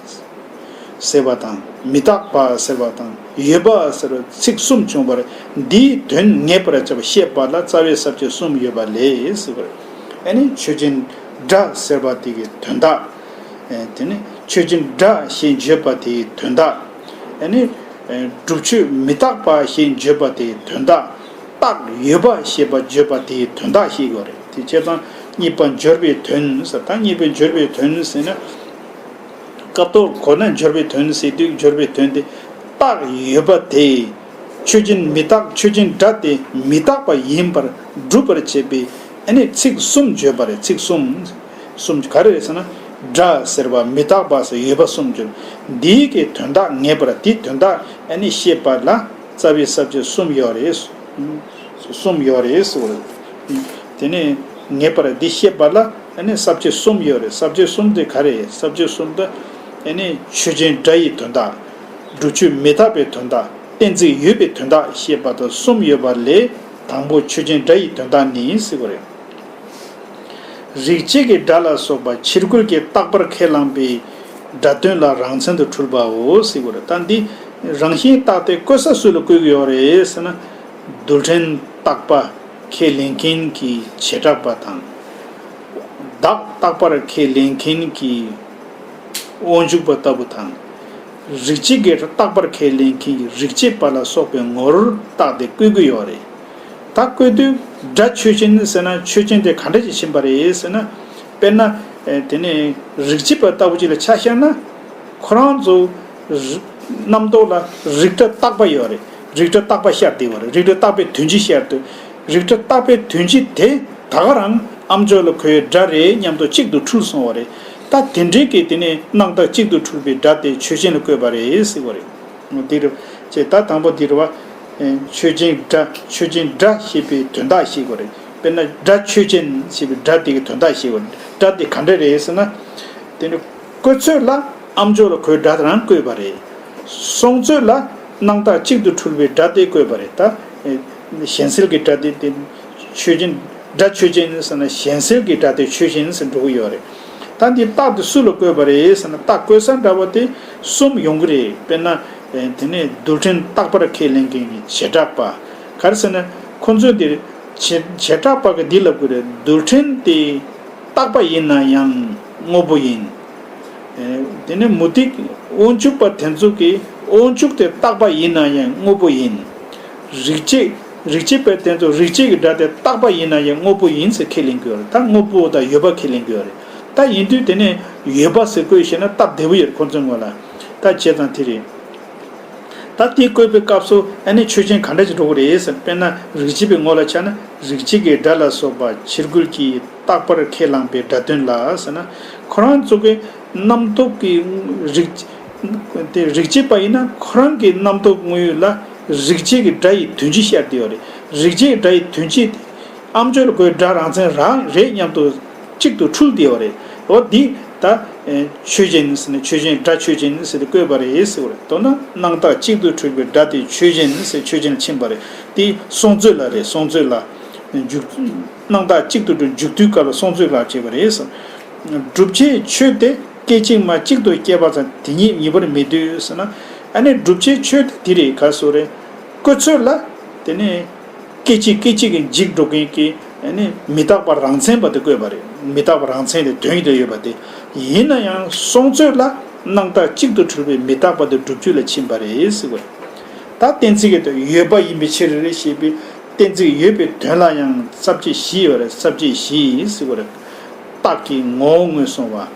ཟེར་བ་དང་མི་རྟག་པ་ཟེར་བ་དང་ཡོད་པ་ཟེར་བ་ཚིག་གསུམ་བྱུང་བ་རེད། འདིའི་དོན་ངེས་པར་བྱ་བ་བཤད་པ་ལ་རྩ་བའི་ས་བཅད་གསུམ་ཡོད་པ་ལས་ཟེར་བ་རེད། ཨ་ནི་ཆོས་ཅན་སྒྲ་ཟེར་བ་དེ་གི་དོན་དག་ཨེ་དེ་ནི་ཆོས་ཅན་སྒྲ་ཞེས་བརྗོད་པ་དེའི་དོན་དག་ཨེ་ནི་ཨེ་སྒྲུབ་ཆོས་མི་རྟག་པ་ཞེས་བརྗོད་པ་དེའི་དོན་དག་རྟགས་ཡོད་པ་ཞེས་པ་བརྗོད་པ་དེའི་དོན་དག་ཞིག་ཡོད་རེད། དེ་བྱས་ཙང་གཉིས་པ་འབྱོར་པའི་དོན་ཟེར། ད་གཉིས་པའི་འབྱོར་པའི་དོན་ཟེར་ན། སྐབས་ཐོག་གོ་ན་འབྱོར་པའི་དོན་ཟེར་དུས་འབྱོར་པའི་དོན་དེ་རྟགས་ཡོད་པ་དེ། ཆོས་ཅན་མི་རྟག་ཆོས་ཅན་སྒྲ་དེ་མི་རྟག་པ་ཡིན་པར་སྒྲུབ་པར་བྱེད་པའི་ཨ་ནི་ཚིག་གསུམ་བརྗོད་པ་རེད། ཚིག་གསུམ། གསུམ་ག་རེ་རེད་ཟེར་ན། སྒྲ་ཟེར་བ་མི་རྟག་པ་ཟེར་ཡོད་པ་གསུམ་བརྗོད། འདིའི་གི་དོན་དག་ངེས་པར་དེའི་དོན་དག་ཨ་ནི་ཤེས་པ་ལ་རྩ་བའི་ས་བཅད་གསུམ་ཡོད་རེད། གསུམ་ཡོད་རེད་ཟེར་བ་རེད། དེ་ནས་ངེས་པར་འདི་ཤེས་པ་ལ་ཨ་ནི་ས་བཅད་གསུམ་ཡོད་རེད། ས་བཅད་གསུམ་དེ་ག་རེ་རེད། ས་བཅད་གསུམ་དེ་ཨ་ནི་ཆོས་ཅན་སྒྲ་ཡི་དོན་དག་སྒྲུབ་ཆོས་མི་རྟག་པའི་དོན་དག་གཏན་ཚིགས་ཡོད་པའི་དོན་དག་ཤེས་པ་དང་གསུམ་ཡོད་པ་ལས་དང་པོ་ཆོས་ཅན་སྒྲ་ཡི་དོན་དག་ནི་ཟེར་བ་རེད། རིག་བྱེད་ཀྱི་སྒྲ་ལ་སོགས་པ་ཕྱིར་རྒོལ་གྱི་རྟག་པར་ཁས་བླངས་པའི་སྒྲ་དོན་ལ་རང་མཚན་དུ་འཁྲུལ་པའོ་ཟེར་བ་རེད། ད་འདི་རང་བཞིན་རྟགས་དེ་བཀོད་ས་སུ་ལ་བཀོད་ཀྱི་ཡོད་རེད་ཟེར་ན། རྡུལ་ཕྲན་རྟག་པ་ཁས་ལེན་མཁན་གྱི་བྱེ་བྲག་པ་དང་། བདག་རྟག་པར་ཁས་ལེན་མཁན་གྱི་དབང་ཕྱུག་པ་ལྟ་བུ་དང་། རིགས་གཅིག་གིས་རྟག་པར་ཁས་ལེན་མཁན་གྱི་རིགས་གཅིག་པ་ལ་སོགས་པའི་ངོར་རྟགས་དེ་བཀོད་ཀྱི་ཡོད་རེད། ད་བཀོད་དུས་སྒྲ་ཆོས་ཅན་ཟེར་ན་ཆོས་ཅན་དེ་ག་འདྲ་ཞིག་ཕྱིན་པ་རེད་ཟེར་ན། དཔེར་ན། ཨེ། དེ་ནས་རིགས་གཅིག་པ་ལྟ་བུ་ཅིག་ལ་ཆ་བཞག་ན། ཁོ་རང་ཚོ་རི་རྣམ་རྟོག་ལ་རིགས་སྒྲ་རྟག་པ་ཡོད་རེད། རིགས་སྒྲ་རྟག་པ་ཤར་བསྡད་པ་རེད། རིགས་སྒྲ་རྟག་པའི་དོན་སྤྱི་ཤར་དུས། རིགས་སྒྲ་རྟག་པའི་དོན་སྤྱི་དེ་ད་ག་རང་ཨམ་ཅོག་ལ་གོ་བའི་སྒྲ་རེད་སྙམ་དུ་གཅིག་ཏུ་འཁྲུལ་སོང་བ་རེད། ད་དེ་འདྲའི་གི་དེ་ནས་སྣང་བཏགས་གཅིག་ཏུ་འཁྲུལ་པའི་སྒྲ་དེ་ཆོས་ཅན་ལ་བཀོད་པ་རེད་ཟེར་བ་རེད། འདི་རུ་ཅེས་ད་དང་པོ་འདི་རུ་བ། ཆོས་ཅན་སྒྲ་ཆོས་ཅན་སྒྲ་ཞེས་པའི་དོན་དག་ཤེས་དགོས་རེད། དཔེར་ན་སྒྲ་ཆོས་ཅན་ཞེས་པའི་སྒྲ་དེ་གི་དོན་དག་ཤེས་དགོས་རེད། སྒྲ་དེ་ག་འདྲ་རེད་ཟེར་ན། དེ་ནི་བཀོད་ཚོད་ལ་ཨམ་ཅོག་ལ་གོ་བའི་སྒྲ་རང་བཀོད་པ་རེད། སོང་ཚོད་ལ་སྣང་བཏགས་གཅིག་ཏུ་འཁྲུལ་པའི་སྒྲ་དེ་བཀོད་པ་རེད། ད་གཞན་སེལ་གྱི་སྒྲ་དེ་དེ་ཆོས་ཅན། སྒྲ་ཆོས་ཅན་ཟེར་ན་གཞན་སེལ་གྱི་སྒྲ་དེ་ཆོས་ཅན་ཟེར་འགྲོ་གི་ཡོད་རེད། ད་འདི་རྟགས་དེ་སུ་ལ་བཀོད་པ་རེད་ཟེར་ན། རྟགས་བཀོད་ས་འདྲ་བ་དེ་གསུམ་ཡོང་གི་རེད། དཔེར་ན། དེ་ནས་རྡུལ་ཕྲན་རྟག་པར་ཁས་ལེན་མཁན་གྱི་བྱེ་བྲག་པ། ག་རེ་ཟེར་ན། ཁོ་ཚོས་འདིར་བྱེ་བྱེ་བྲག་པ་གི་འདི་ལབ་དགོས་རེད། རྡུལ་ཕྲན་དེ་རྟག་པ་ཡིན་ན་ཡང་དངོས་པོ་ཡིན། དེ་ནས་མུ་སྟེགས་དབང་ཕྱུག་པ་དེ་ཚོ་གིས་དབང་ཕྱུག་དེ་རྟག་པ་ཡིན་ན་ཡང་དངོས་པོ་ཡིན། རིགས་གཅིག་རིགས་གཅིག་པའི་དེ་ཚོ་རིགས་གཅིག་གི་སྒྲ་དེ་རྟག་པ་ཡིན་ན་ཡང་དངོས་པོ་ཡིན་ཟེར་ཁས་ལེན་གྱི་ཡོད་རེད། ད་དངོས་པོ་དང་ཡོད་པ་ཁས་ལེན་གྱི་ཡོད་རེད། ད་ཡིན་དུས་དེ་ནས་ཡོད་པ་ཟེར་བཀོད་ཤེས་ན་སྟབས་བདེ་པོ་ཡོད་རེད་ཁོ་ཚོའི་ངོས་ལ། ད་བྱས་ཙང་དེ་རེད། ད་དེ་བཀོད་པའི་སྐབས་སུ་ཨ་ནི་ཆོས་ཅན་ག་འདྲ་ཞིག་འགྲོ་གི་རེད་ཟེར། དཔེར་ན་རིགས་གཅིག་པའི་ངོས་ལ་ཆ་ན་རིགས་གཅིག་གི་སྒྲ་ལ་སོགས་པ་ཕྱིར་རྒོལ་གྱིས་རྟག་པར་ཁས་བླངས་པའི་སྒྲ་དོན་ལ་ཟེར་ན། ཁོ་རང་ཚོ་གི་རྣམ་རྟོག་གི་རིགས། དེ་རིགས་གཅིག་པ་ཡིན་ན་ཁོ་རང་གི་རྣམ་རྟོག་དངོས་ཡོད་ལ་རིགས་གཅིག་གི་སྒྲ་ཡི་དོན་སྤྱི་ཤར་བསྡད་ཡོད་རེད། རིགས་གཅིག་གི་སྒྲ་ཡི་དོན་སྤྱི་དེ་ཨམ་ཅོག་ལ་གོ་བའི་སྒྲ་རང་མཚན་རང་རེད་སྙམ་དུ་གཅིག་ཏུ་འཁྲུལ་བསྡད་ཡོད་རེད། འོ་འདི་ད་ཆོས་ཅན་ཟེར་ནས་ཆོས་ཅན་སྒྲ་ཆོས་ཅན་ཟེར་ཏེ་བཀོད་པ་རེད་ཟེར་བ་རེད། མདོར་ན་སྣང་བཏགས་གཅིག་ཏུ་འཁྲུལ་པའི་སྒྲ་དེ་ཆོས་ཅན་ཟེར་ཆོས་ཅན་ཕྱིན་པ་རེད། དེ་སོང་ཚོད་ལ་རེད། སོང་ཚོད་ལ་འཇུག་སྣང་བཏགས་གཅིག་ཏུ་འཁྲུལ་འཇུག་དུས་སྐབས་ལ་སོང་ཚོད་ལ་བྱེད་པ་རེད་ཟེར། བསྒྲུབ་བྱའི་ཆོས་དེ་སྐད་ཅིག་མ་གཅིག་ཏུ་སྐྱེས་པ་ཙམ་དེ་ཉིད་ངེས་པར་མི་འདོད་ཟེར་ན། ཨ་ནི་བསྒྲུབ་བྱའི་ཆོས་དེ་དེ་རེད། ག་སོ་རེད། བཀོད་ཚོད་ལ་དེ་ནི་སྐད་ཅིག་སྐད་ཅིག་གིས་འཇིག་འགྲོ་མཁན་གྱི་ཨ་ནི་མི་རྟག་པ་རང་མཚན་པ་དེ་བཀོད་པ་རེད། མི་རྟག་པ་རང་མཚན་དེ་དོན་ཡིན་དུ་ཡོད་པ་དེ། ཡིན་ན་ཡང་སོང་ཚོད་ལ་སྣང་བཏགས་གཅིག་ཏུ་འཁྲུལ་པའི་མི་རྟག་པ་དེ་བསྒྲུབ་བྱ་ལ་ཕྱིན་པ་རེད་ཟེར་བ་རེད། ད་གཏན་ཚིགས་ཀྱི་དོན་ཡོད་པ་ཡིན་པའི་ཕྱིར་ཞེས་པའི་གཏན་ཚིགས་ཡོད་པའི་དོན་ལ་ཡང་ས་བཅད་བཞི་ཡོད་རེད། ས་བཅད་བཞི་ཟེར་བ་རེད། རྟགས་ཀྱི་ངོ་བོ་ངོས་བཟུང་བ།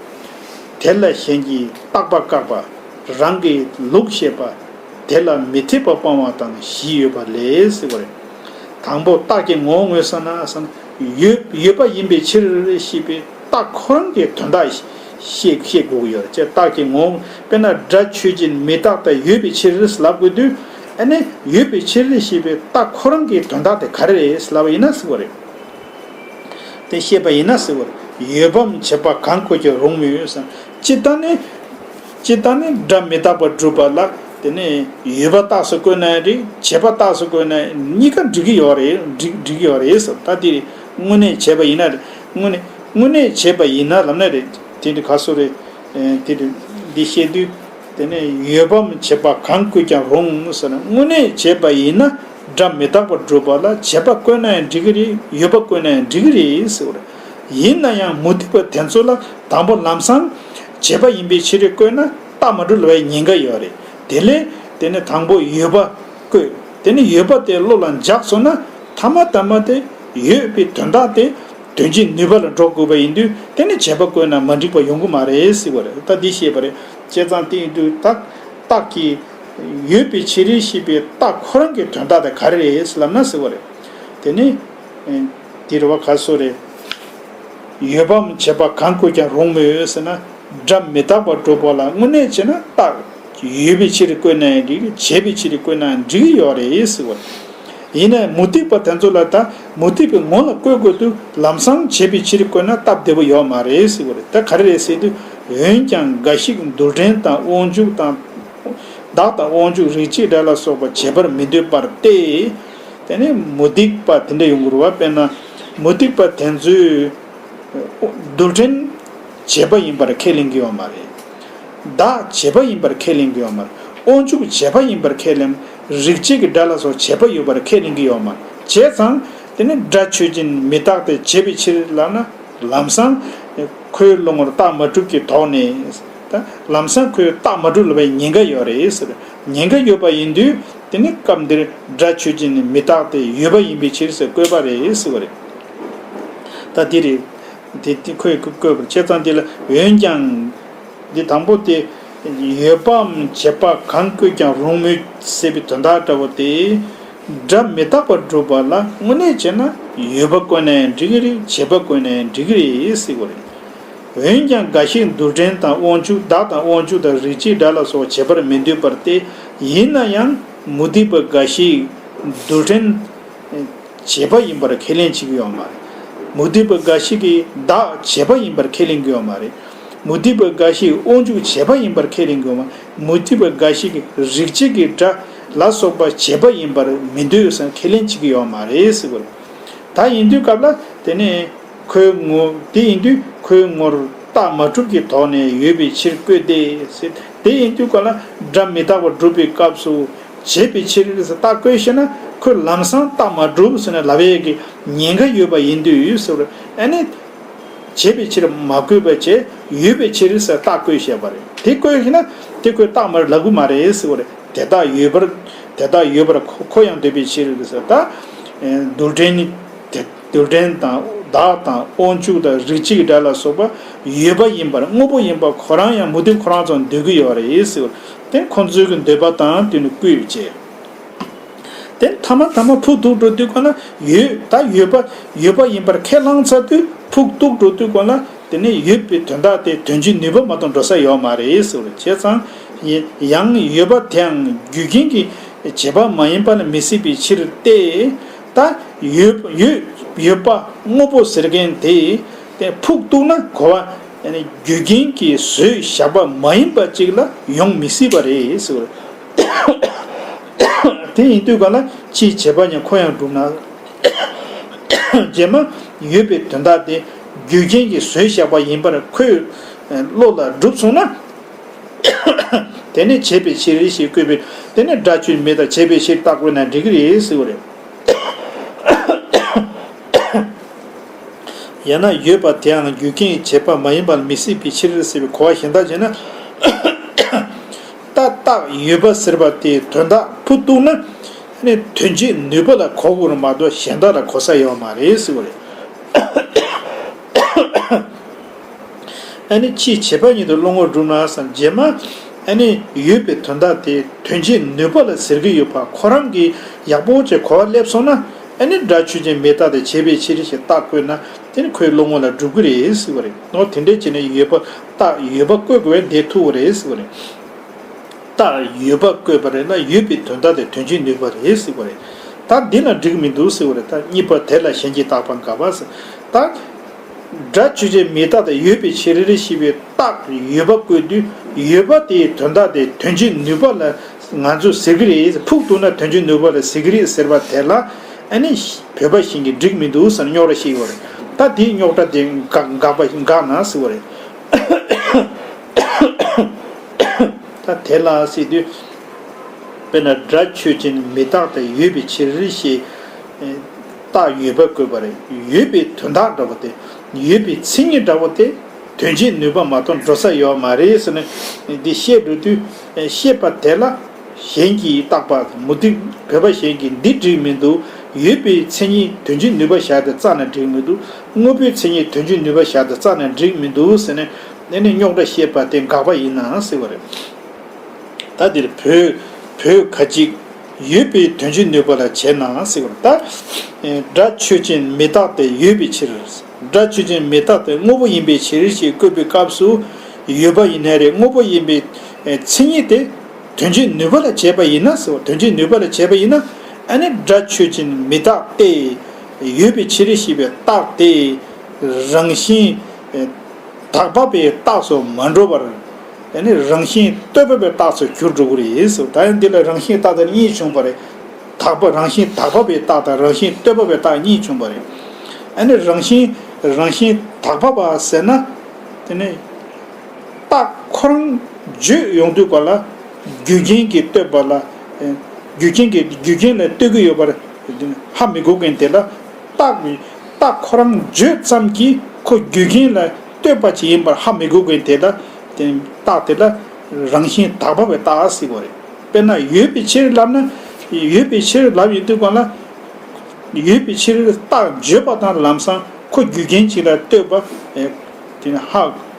དེ་ལ་གཞན་གྱིས་རྟག་པ་བཀག་པ། རང་གི་ལུགས་ཤེས་པ། དེ་ལ་མི་འཐད་པ་སྤང་བ་དང་བཞི་ཡོད་པ་ལས་ཟེར་བ་རེད། དང་པོ་རྟགས་ཀྱི་ངོ་བོ་ངོས་བཟུང་ན་བསམ། ཡོད་ཡོད་པ་ཡིན་པའི་ཕྱིར་ཞེས་པའི་རྟགས་ཁོ་རང་གི་དོན་དག་ཤེས་ཤེས་དགོས་ཀྱི་ཡོད་རེད། ཅེས་རྟགས་ཀྱི་ངོ་བོ་དཔེར་ན་སྒྲ་ཆོས་ཅན་མི་རྟག་སྟེ་ཡོད་པའི་ཕྱིར་ལབ་དགོས་དུས། ཨ་ནི་ཡོད་པའི་ཕྱིར་ཞེས་པའི་རྟགས་ཁོ་རང་གི་དོན་དག་དེ་ག་རེ་རེད་ལབ་པ་ཡིན་ན་ཟེར་བ་རེད། དེ་ཤེས་པ་ཡིན་ན་ཟེར་བ་རེད། ཡོད་པའམ་བྱས་པ་གང་བཀོད་ཀྱང་རུང་མོད་ཟེར། སྤྱིར་བཏང་ནི། སྤྱིར་བཏང་ནི་སྒྲ་མི་རྟག་པར་སྒྲུབ་པ་ལ་དེ་ནི་ཡོད་པ་རྟགས་སུ་བཀོད་ན་ཡང་འགྲིག་བྱས་པ་རྟགས་སུ་བཀོད་ན་ཡང་གཉིས་ཀ་འགྲིག་གི་ཡོད་རེད། འགྲིག་འགྲིག་གི་ཡོད་རེད་ཟེར། ད་དེ་དངོས་གནས་བྱས་པ་ཡིན་ན་རེད། དངོས་གནས་དངོས་གནས་བྱས་པ་ཡིན་ན་ལབ་ན་རེད། དེ་འདི་ག་སོ་རེད། དེ་འདི་འདི་བཤད་དུས། དེ་ནས་ཡོད་པའམ་བྱས་པ་གང་བཀོད་ཀྱང་རུང་ཟེར་ན། དངོས་གནས་བྱས་པ་ཡིན་ན་སྒྲ་མི་རྟག་པར་སྒྲུབ་པ་ལ་བྱས་པ་བཀོད་ན་ཡང་འགྲིག་གི་རེད། ཡོད་པ་བཀོད་ན་ཡང་འགྲིག་གི་རེད་ཟེར་བ་རེད། ཡིན་ན་ཡང་མུ་སྟེགས་པ་དེ་ཚོ་ལ་དང་པོ་ལམ་སང་བྱས་པ་ཡིན་པའི་ཕྱིར་བཀོད་ན་རྟགས་མ་གྲུབ་ལབ་པའི་ཉེན་ཁ་ཡོད་རེད། དེ་ལས་དེ་ནས་དང་པོ་ཡོད་པ་བཀོད། དེ་ནས་ཡོད་པ་དེ་བློ་ལ་འཇགས་སོང་ན་ཐ་མ་ཐ་མ་དེ་ཡོད་པའི་དོན་དག་དེ། དོན་སྤྱིའི་ནུས་པ་ལ་འགྲོ་དགོས་པ་ཡིན་དུས་དེ་ནི་བྱས་པ་བཀོད་ན་མ་འགྲིག་པ་ཡོང་གི་མ་རེད་ཟེར་བ་རེད། ད་འདི་ཤེས་པ་རེད། བྱས་ཙང་དེ་ཡིན་དུས་ད་རྟགས་ཀྱི་ཡོད་པའི་ཕྱིར་ཞེས་པའི་རྟགས་ཁོ་རང་གི་དོན་དག་དེ་ག་རེ་རེད་ལབ་ན་ཟེར་བ་རེད། དེ་ནི་དེ་རེད་བ། ག་སོ་རེད། ཡོད་པའམ་བྱས་པ་གང་བཀོད་ཀྱང་རུང་མོད་ཟེར་ན། སྒྲ་མི་རྟག་པར་སྒྲུབ་པ་ལ་དངོས་གནས་བྱས་ན་རྟགས་ཡོད་པའི་ཕྱིར་བཀོད་ན་ཡང་འགྲིག་བྱས་པའི་ཕྱིར་བཀོད་ན་ཡང་འགྲིག་གི་ཡོད་རེད་ཟེར་བ་རེད། ཡིན་ནའི་མུ་སྟེགས་པ་དེ་ཚོ་ལ་ད་མུ་སྟེགས་པའི་ངོ་ལ་བཀོད་དགོས་དུས་ལམ་སང་བྱས་པའི་ཕྱིར་བཀོད་ན་སྟབས་བདེ་པོ་ཡོད་མ་རེད་ཟེར་བ་རེད། ད་ག་རེ་རེད་ཟེར་དུས། འོན་ཀྱང་འགའ་ཞིག་རྡུལ་ཕྲན་དང་དབང་ཕྱུག་དང་། བདག་དང་དབང་ཕྱུག་རིགས་གཅིག་སྒྲ་ལ་སོགས་པ་བྱས་པར་མི་འདོད་པར་ཏེ། དེ་ནས་མུ་སྟེགས་པ་དེ་འདྲ་ཡོང་གི་རེད་བ། དཔེར་ན་མུ་སྟེགས་པ་དེ་ཚོས་རྡུལ་ཕྲན་བྱས་པ་ཡིན་པར་ཁས་ལེན་གྱི་ཡོད་མ་རེད། བདག་བྱས་པ་ཡིན་པར་ཁས་ལེན་གྱི་ཡོད་མ་རེད། དབང་ཕྱུག་བྱས་པ་ཡིན་པར་ཁས་ལེན། རིགས་གཅིག་གི་སྒྲ་ལ་སོགས་བྱས་པ་ཡོད་པར་ཁས་ལེན་གྱི་ཡོད་མ་རེད། བྱས་ཙང་དེ་ནི་སྒྲ་ཆོས་ཅན་མི་རྟག་སྟེ་བྱས་པའི་ཕྱིར་ལབ་ན་ལམ་སང་ ཁོའི་བློ་ངོར་རྟགས་མ་གྲུབ་ཀྱི་ཐོག་ནས། ད་ལམ་སང་ཁོས་རྟགས་མ་གྲུབ་ལབ་པའི་ཉེན་ཁ་ཡོད་རེད་ཟེར། ཉེན་ཁ་ཡོད་པ་ཡིན་དུས་དེ་ནི་སྐབས་འདིར་སྒྲ་ཆོས་ཅན་ནི་མི་རྟག་སྟེ་ཡོད་པ་ཡིན་པའི་ཕྱིར་ཟེར་བཀོད་པ་རེད་ཟེར་བ་རེད། ད་འདི་རེད། དེ་དེ་ཁོས་བཀོད་པར་བྱས་ཙང་དེ་ལ་འོན་ཀྱང་། འདི་དང་པོ་དེ། ཡོད་པའམ་བྱས་པ་གང་བཀོད་ཀྱང་རུང་མོད་ཟེར་བའི་དོན་དག་འདྲ་བོ་དེ། སྒྲ་མི་རྟག་པར་སྒྲུབ་པ་ལ་དངོས་གནས་བྱས་ན་ཡོད་པ་བཀོད་ནའང་འགྲིག་གི་རེད། བྱས་པ་བཀོད་ནའང་འགྲིག་གི་རེད་ཟེར་བ་རེད། འོན་ཀྱང་འགའ་ཞིག་རྡུལ་ཕྲན་དང་དབང་ཕྱུག་བདག་དང་དབང་ཕྱུག་དང་རིགས་གཅིག་སྒྲ་ལ་སོགས་བྱེད་པར་མི་འདོད་པར་ཏེ། ཡིན་ན་ཡང་མུ་སྟེགས་པ་འགའ་ཞིག་རྡུལ་ཕྲན། བྱས་པ་ཡིན་པར་ཁས་ལེན་བྱེད་ཀྱི་ཡོད་མ་རེད། མུ་སྟེགས་པ་འགའ་ཞིག་གིས་བདག་བྱས་པ་ཡིན་པར་ཁས་ལེན་གྱི་ཡོད་མ་རེད། མུ་སྟེགས་པ་འགའ་ཞིག་དབང་ཕྱུག་བྱས་པ་ཡིན་པར་ཁས་ལེན་གྱི་ཡོད་མ་རེད། མུ་སྟེགས་པ་འགའ་ཞིག་གིས་རིགས་གཅིག་གི་སྒྲ་ལ་སོགས་པ་བྱས་པ་ཡིན་པར་མི་འདོད་ཟེར་ཁས་ལེན་བྱེད་ཀྱི་ཡོད་མ་རེད་ཟེར་བ་རེད། ད་ཡིན་དུས་སྐབས་ལ་དེ་ནས་ཁོའི་ངོ་དེ་ཡིན་དུས་ཁོའི་ངོར་རྟགས་མ་གྲུབ་ཀྱི་ཐོག་ནས་ཡོད་པའི་ཕྱིར་བཀོད་དེ་ཟེར། དེ་ཡིན་དུས་སྐབས་ལ་སྒྲ་མི་རྟག་པར་སྒྲུབ་པའི་སྐབས་སུ། བྱས་པའི་ཕྱིར་ཟེར་རྟགས་བཀོད་ཤེས་ན་ཁོས་ལམ་སང་རྟགས་མ་གྲུབ་ཟེར་ནས་ལབ་ཡས་ཀྱི་ཉེན་ཁ་ཡོད་པ་ཡིན་དུས་ཟེར་བ་རེད། ཨ་ནི། བྱས་པའི་ཕྱིར་མ་བཀོད་པ་བྱས་ཡོད་པའི་ཕྱིར་ཟེར་རྟགས་བཀོད་ཤེས་པ་རེད། དེ་བཀོད་ཤེས་ན་དེ་ཁོས་རྟགས་མར་ལབ་གི་མ་རེད་ཟེར་བ་རེད། དེ་དག་ཡོད་པར་དེ་དག་ཡོད་པར་ཁོ་ཁོ་ཡང་འདོད་པའི་ཕྱིར་ཟེར། ད་རྡུལ་ཕྲན་ནི་དེ། རྡུལ་ཕྲན་དང་བདག་དང་དབང་ཕྱུག་དང་རིགས་གཅིག་སྒྲ་ལ་སོགས་པ་ཡོད་པ་ཡིན་པར་དངོས་པོ་ཡིན་པ་ཁོ་རང་ཡང་མུ་སྟེགས་ཁོ་རང་ཚོ་འདོད་ཀྱི་ཡོད་རེད་ཟེར། དེ་ཁོ་ཚོའི་གི་འདོད་པ་དང་དེ་ནི་བསྐུལ་བྱས། དེ་ཐ་མ་ཐ་མ་ཕུགས་གཏུགས་འགྲོ་དུས་གོ་ན་ཡོད་ད་ཡོད་པ་ཡོད་པ་ཡིན་པར་ཁས་བླངས་ཚར་དུས་ཕུགས་གཏུགས་འགྲོ་དུས་གོ་ན་དེ་ནི་ཡོད་པའི་དོན་དག་དེ་དོན་བྱེད་ནུས་པ་མ་གཏོགས་འགྲོ་ས་ཡོད་མ་རེད་ཟེར་བ་རེད། བྱས་ཙང་ཡང་ཡོད་པ་དེའང་རྒྱུ་རྐྱེན་གྱི་བྱེད་པ་མ་ཡིན་པ་ལ་མི་སྲིད་པའི་ཕྱིར་ཏེ། ད་ཡོད་ཡོད་ཡོད་པ་དངོས་པོ་ཟེར་མཁན་དེ་དེ་ཕུགས་གཏུགས་ན་གོ་བ་རྒྱུ་རྐྱེན་གྱིས་བཟོས་བཞག་པ་མ་ཡིན་པ་ཅིག་ལ་ཡོང་མི་སྲིད་པ་རེད་ཟེར་བ་རེད། དེ་ཡིན་དུས་ག་ལ་ཕྱིའི་བྱེད་པ་ཉིད་ཁོ་ཡང་གྲུབ་ན། རྗེས་མ་ཡོད་པའི་དོན་དག་དེ་རྒྱུ་རྐྱེན་གྱིས་བཟོས་བཞག་པ་ཡིན་པར་ཁོའི་བློ་ལ་གྲུབ་སོང་ན། དེ་ནི་བྱས་པའི་ཕྱིར་ཞེས་བཀོད་པས་དེ་ནི་སྒྲ་ཆོས་མི་རྟག་བྱས་པའི་ཕྱིར་རྟགས་བཀོད་ན་འགྲིག་གི་རེད་ཟེར་བ་རེད། ཡང་ན་ཡོད་པ་དེའང་རྒྱུ་རྐྱེན་གྱི་བྱེད་པ་མ་ཡིན་པར་མི་སྲིད་པའི་ཕྱིར་ཟེར་བའི་གོ་བ་གཞན་དག་བྱས་ན། ད་རྟགས་ཡོད་པ་ཟེར་བ་དེའི་དོན་དག་ཕུ་གཏུགས་ན། ནི་དོན་བྱེད་ནུས་པ་ལ་གོ་དགོས་རེད་མ་གཏོགས་གཞན་དག་ལ་གོ་ས་ཡོད་མ་རེད་ཟེར་བ་རེད། ཨ་ནི་ཕྱིའི་བྱེད་པ་ཉིད་དུ་བློ་ངོར་གྲུབ་ན་བསམ། རྗེས་མ་ཨ་ནི་ཡོད་པའི་དོན་དག་དེ་དོན་བྱེད་ནུས་པ་ལ་ཟེར་གྱི་ཡོད་པ་ཁོ་རང་གིས་ཡག་པོ་བྱས་གོ་བ་སླེབས་སོང་ན། ཨ་ནི་སྒྲ་ཆོས་ཅན་མི་རྟག་སྟེ་བྱས་པའི་ཕྱིར་ཞེས་རྟགས་བཀོད་ན་དེ་ནི་ཁོའི་བློ་ངོ་ལ་གྲུབ་ཀྱི་རེད་ཟེར་བ་རེད། འོ་དེ་འདྲས་བྱས་ནས་ཡོད་པ་རྟགས་ཡོད་པ་བཀོད་དགོས་པའི་འདི་ཐུག་པ་རེད་ཟེར་བ་རེད། རྟགས་ཡོད་པ་བཀོད་པ་རེད་ན་ཡོད་པའི་དོན་དག་དེ་དོན་བྱེད་ནུས་པ་རེད་ཟེར་བ་རེད། ད་འདི་ལ་འགྲིག་མི་འདུག་ཟེར་བ་རེད། ད་གཉིས་པ་དེ་ལ་གཞན་གྱིས་བཏགས་པ་དགག་པ་ཟེར། ད་སྒྲ་ཆོས་ཅན་མི་རྟག་སྟེ་ཡོད་པའི་ཕྱིར་ཞེས་པའི་རྟགས་ཡོད་པ་བཀོད་དུས་ཡོད་པ་དེའི་དོན་དག་དེ་དོན་བྱེད་ནུས་པ་ལ་ང་ཚོས་ཟེར་གྱི་རེད། ཕུགས་གཏུགས་ན་དོན་བྱེད་ནུས་པ་ལ་ཟེར་གྱི་རེད་ཟེར་བ་དེ་ལ་ཨ་ནི་བོད་པ་གཞན་གྱིས་འགྲིག་མི་འདུག་ཟེར་རྙོག་དྲ་བཤད་ཡོད་རེད། ད་དེའི་རྙོག་དྲ་དེ་དགག་དགག་པ་དགག་ན་ཟེར་བ་རེད། ད་དེ་ལ་ཟེར་དུས། དཔེར་ན་སྒྲ་ཆོས་ཅན་མི་རྟག་སྟེ་ཡོད་པའི་ཕྱིར་ཞེས་རྟགས་ཡོད་པ་བཀོད་པ་རེད། ཡོད་པའི་དོན་དག་འདྲ་བོ་དེ། ཡོད་པའི་མཚན་ཉིད་འདྲ་བོ་དེ། དོན་བྱེད་ནུས་པ་མ་གཏོགས་འགྲོ་ས་ཡོད་མ་རེད་ཟེར་ནས་འདི་བཤད་འགྲོ་དུས། བཤད་པ་དེ་ལ་གཞན་གྱིས་བཏགས་པ་མུ་སྟེགས་བོད་པ་གཞན་གྱིས་འདི་འགྲིག་མི་འདུག་ཡོད་པའི་མཚན་ཉིད་དོན་བྱེད་ནུས་པ་བཞག་སྟེ་རྩ་ནས་འགྲིག་མི་འདུག་དངོས་པོའི་མཚན་ཉིད་དོན་བྱེད་ནུས་པ་བཞག་སྟེ་རྩ་ནས་འགྲིག་མི་འདུག་ཟེར་ནས་ཨ་ནི་རྙོག་དྲ་བཤད་པ་དེ་དགག་པ་ཡིན་ན་ཟེར་བ་རེད། ད་འདིར་བོད་བོད་ཁ་ཅིག་ཡོད་པའི་དོན་བྱེད་ནུས་པ་ལ་བྱས་ན་ཟེར་བ་རེད། ད་སྒྲ་ཆོས་ཅན་མི་རྟག་སྟེ་ཡོད་པའི་ཕྱིར། སྒྲ་ཆོས་ཅན་མི་རྟག་སྟེ་དངོས་པོ་ཡིན་པའི་ཕྱིར་ཞེས་བཀོད་པའི་སྐབས་སུ་ཡོད་པ་ཡིན་ནའི་རེད། དངོས་པོ་ཡིན་པའི་མཚན་ཉིད་དེ་དོན་བྱེད་ནུས་པ་ལ་བྱས་པ་ཡིན་ན་ཟེར་བ། དོན་བྱེད་ནུས་པ་ལ་བྱས་པ་ཡིན་ན་ཨ་ནི་སྒྲ་ཆོས་ཅན་མི་རྟག་སྟེ་ཡོད་པའི་ཕྱིར་ཞེས་པའི་རྟགས་དེ་རང་བཞིན་དག་པ་པའི་རྟགས་སུ་མ་འགྲོ་བར། ཨ་ནི་རང་བཞིན་ལྟོས་པ་པའི་རྟགས་སུ་གྱུར་འགྲོ་གི་རེད་ཟེར། ད་ཡང་འདི་ལ་རང་བཞིན་རྟག་སྟེ་གཉིས་བྱུང་བ་རེད། དག་པ་རང་བཞིན་དག་པ་པའི་རྟགས་དང་རང་བཞིན་ལྟོས་པ་པའི་རྟགས་གཉིས་བྱུང་བ་རེད། ཨ་ནི་རང་བཞིན་རང་བཞིན་དག་པ་པ་ཟེར་ན། དེ་ནི་རྟགས་ཁོ་རང་བརྗོད་ཡོང་དུས་ག་ལ་རྒྱུ་རྐྱེན་གྱིས་ལྟོས་པ་ལ། རྒྱུ་རྐྱེན་གྱིས་རྒྱུ་རྐྱེན་ལ་ལྟོས་ཀྱི་ཡོད་པར་ཧ་མི་གོ་མཁན་དེ་ལ་རྟགས་རྟགས་ཁོ་རང་བརྗོད་ཙམ་གྱིས་ཁོ་རྒྱུ་རྐྱེན་ལ་ ལྟོས་པ་ཅིག་ཡིན་པར་ཧ་མི་གོ་མཁན་དེ་ལ་དེ་རྟགས་དེ་ལ་རང་བཞིན་དག་པ་བའི་རྟགས་ཟེར་གྱི་ཡོད་རེད། དཔེར་ན་ཡོད་པའི་ཕྱིར་ལབ་ན། ཡོད་པའི་ཕྱིར་ལབ་ཡོང་དུས་སྒང་ལ། ཡོད་པའི་ཕྱིར་རྟགས་བརྗོད་པ་དང་ལམ་སང་ཁོ་རྒྱུ་རྐྱེན་ཅིག་ལ་ལྟོས་པ། ཨེ། དེ་ནི་ཧ་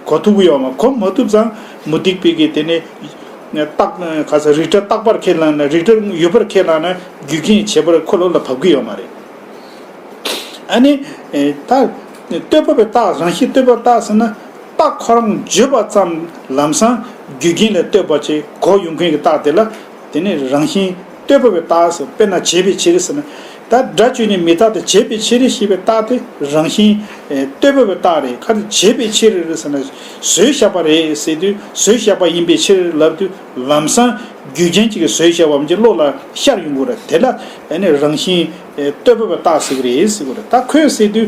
གོ་ཐུབ་ཀྱི་ཡོད་མ། གོ་མ་ཐུབ་ཙང་མུ་སྟེགས་པའི་གི་དེ་ནི་རྟགས་ག་ས་རིགས་འདྲ་རྟག་པར་ཁས་བླངས་ན། རིགས་འདྲ་ཡོད་པར་ཁས་བླངས་ན་རྒྱུ་རྐྱེན་བྱེད་པར་ཁོ་ལོག་ལ་བབས་ཀྱི་ཡོད་མ་རེད། ཨ་ནི། ཨེ། ད་ལྟོས་པ་བའི་རྟགས། རང་བཞིན་ལྟོས་པའི་རྟགས་ཟེར་ན། རྟགས་ཁོ་རང་བརྗོད་པ་ཙམ་ལམ་སང་རྒྱུ་རྐྱེན་ལ་ལྟོས་པ་ཅིག་གོ་ཡོང་མཁན་གྱི་རྟགས་དེ་ལ་དེ་ནི་རང་བཞིན་ལྟོས་པ་བའི་རྟགས་ཟེར། དཔེར་ན་བྱས་པའི་ཕྱིར་ཟེར་ན། ད་སྒྲ་ཆོས་ཅན་མི་རྟག་སྟེ་བྱས་པའི་ཕྱིར་ཞེས་པའི་རྟགས་དེ་རང་བཞིན་ལྟོས་པ་བའི་རྟགས་རེད། ག་དེ་བྱས་པའི་ཕྱིར་ཟེར་ན། བཟོས་བཞག་པ་རེད་ཟེར་དུས། བཟོས་བཞག་པ་ཡིན་པའི་ཕྱིར་ལབ་དུས་ལམ་སང་རྒྱུ་རྐྱེན་ཅིག་གིས་བཟོས་བཞག་པ་མ་གཏོགས་བློ་ལ་ཤར་ཡོང་གི་རེད། དེ་ལ་ཨ་ནི་རང་བཞིན་ལྟོས་པ་བའི་རྟགས་ཟེར་གྱི་རེད་ཟེར་གྱི་རེད། ད་ཁོས་ཟེར་དུས་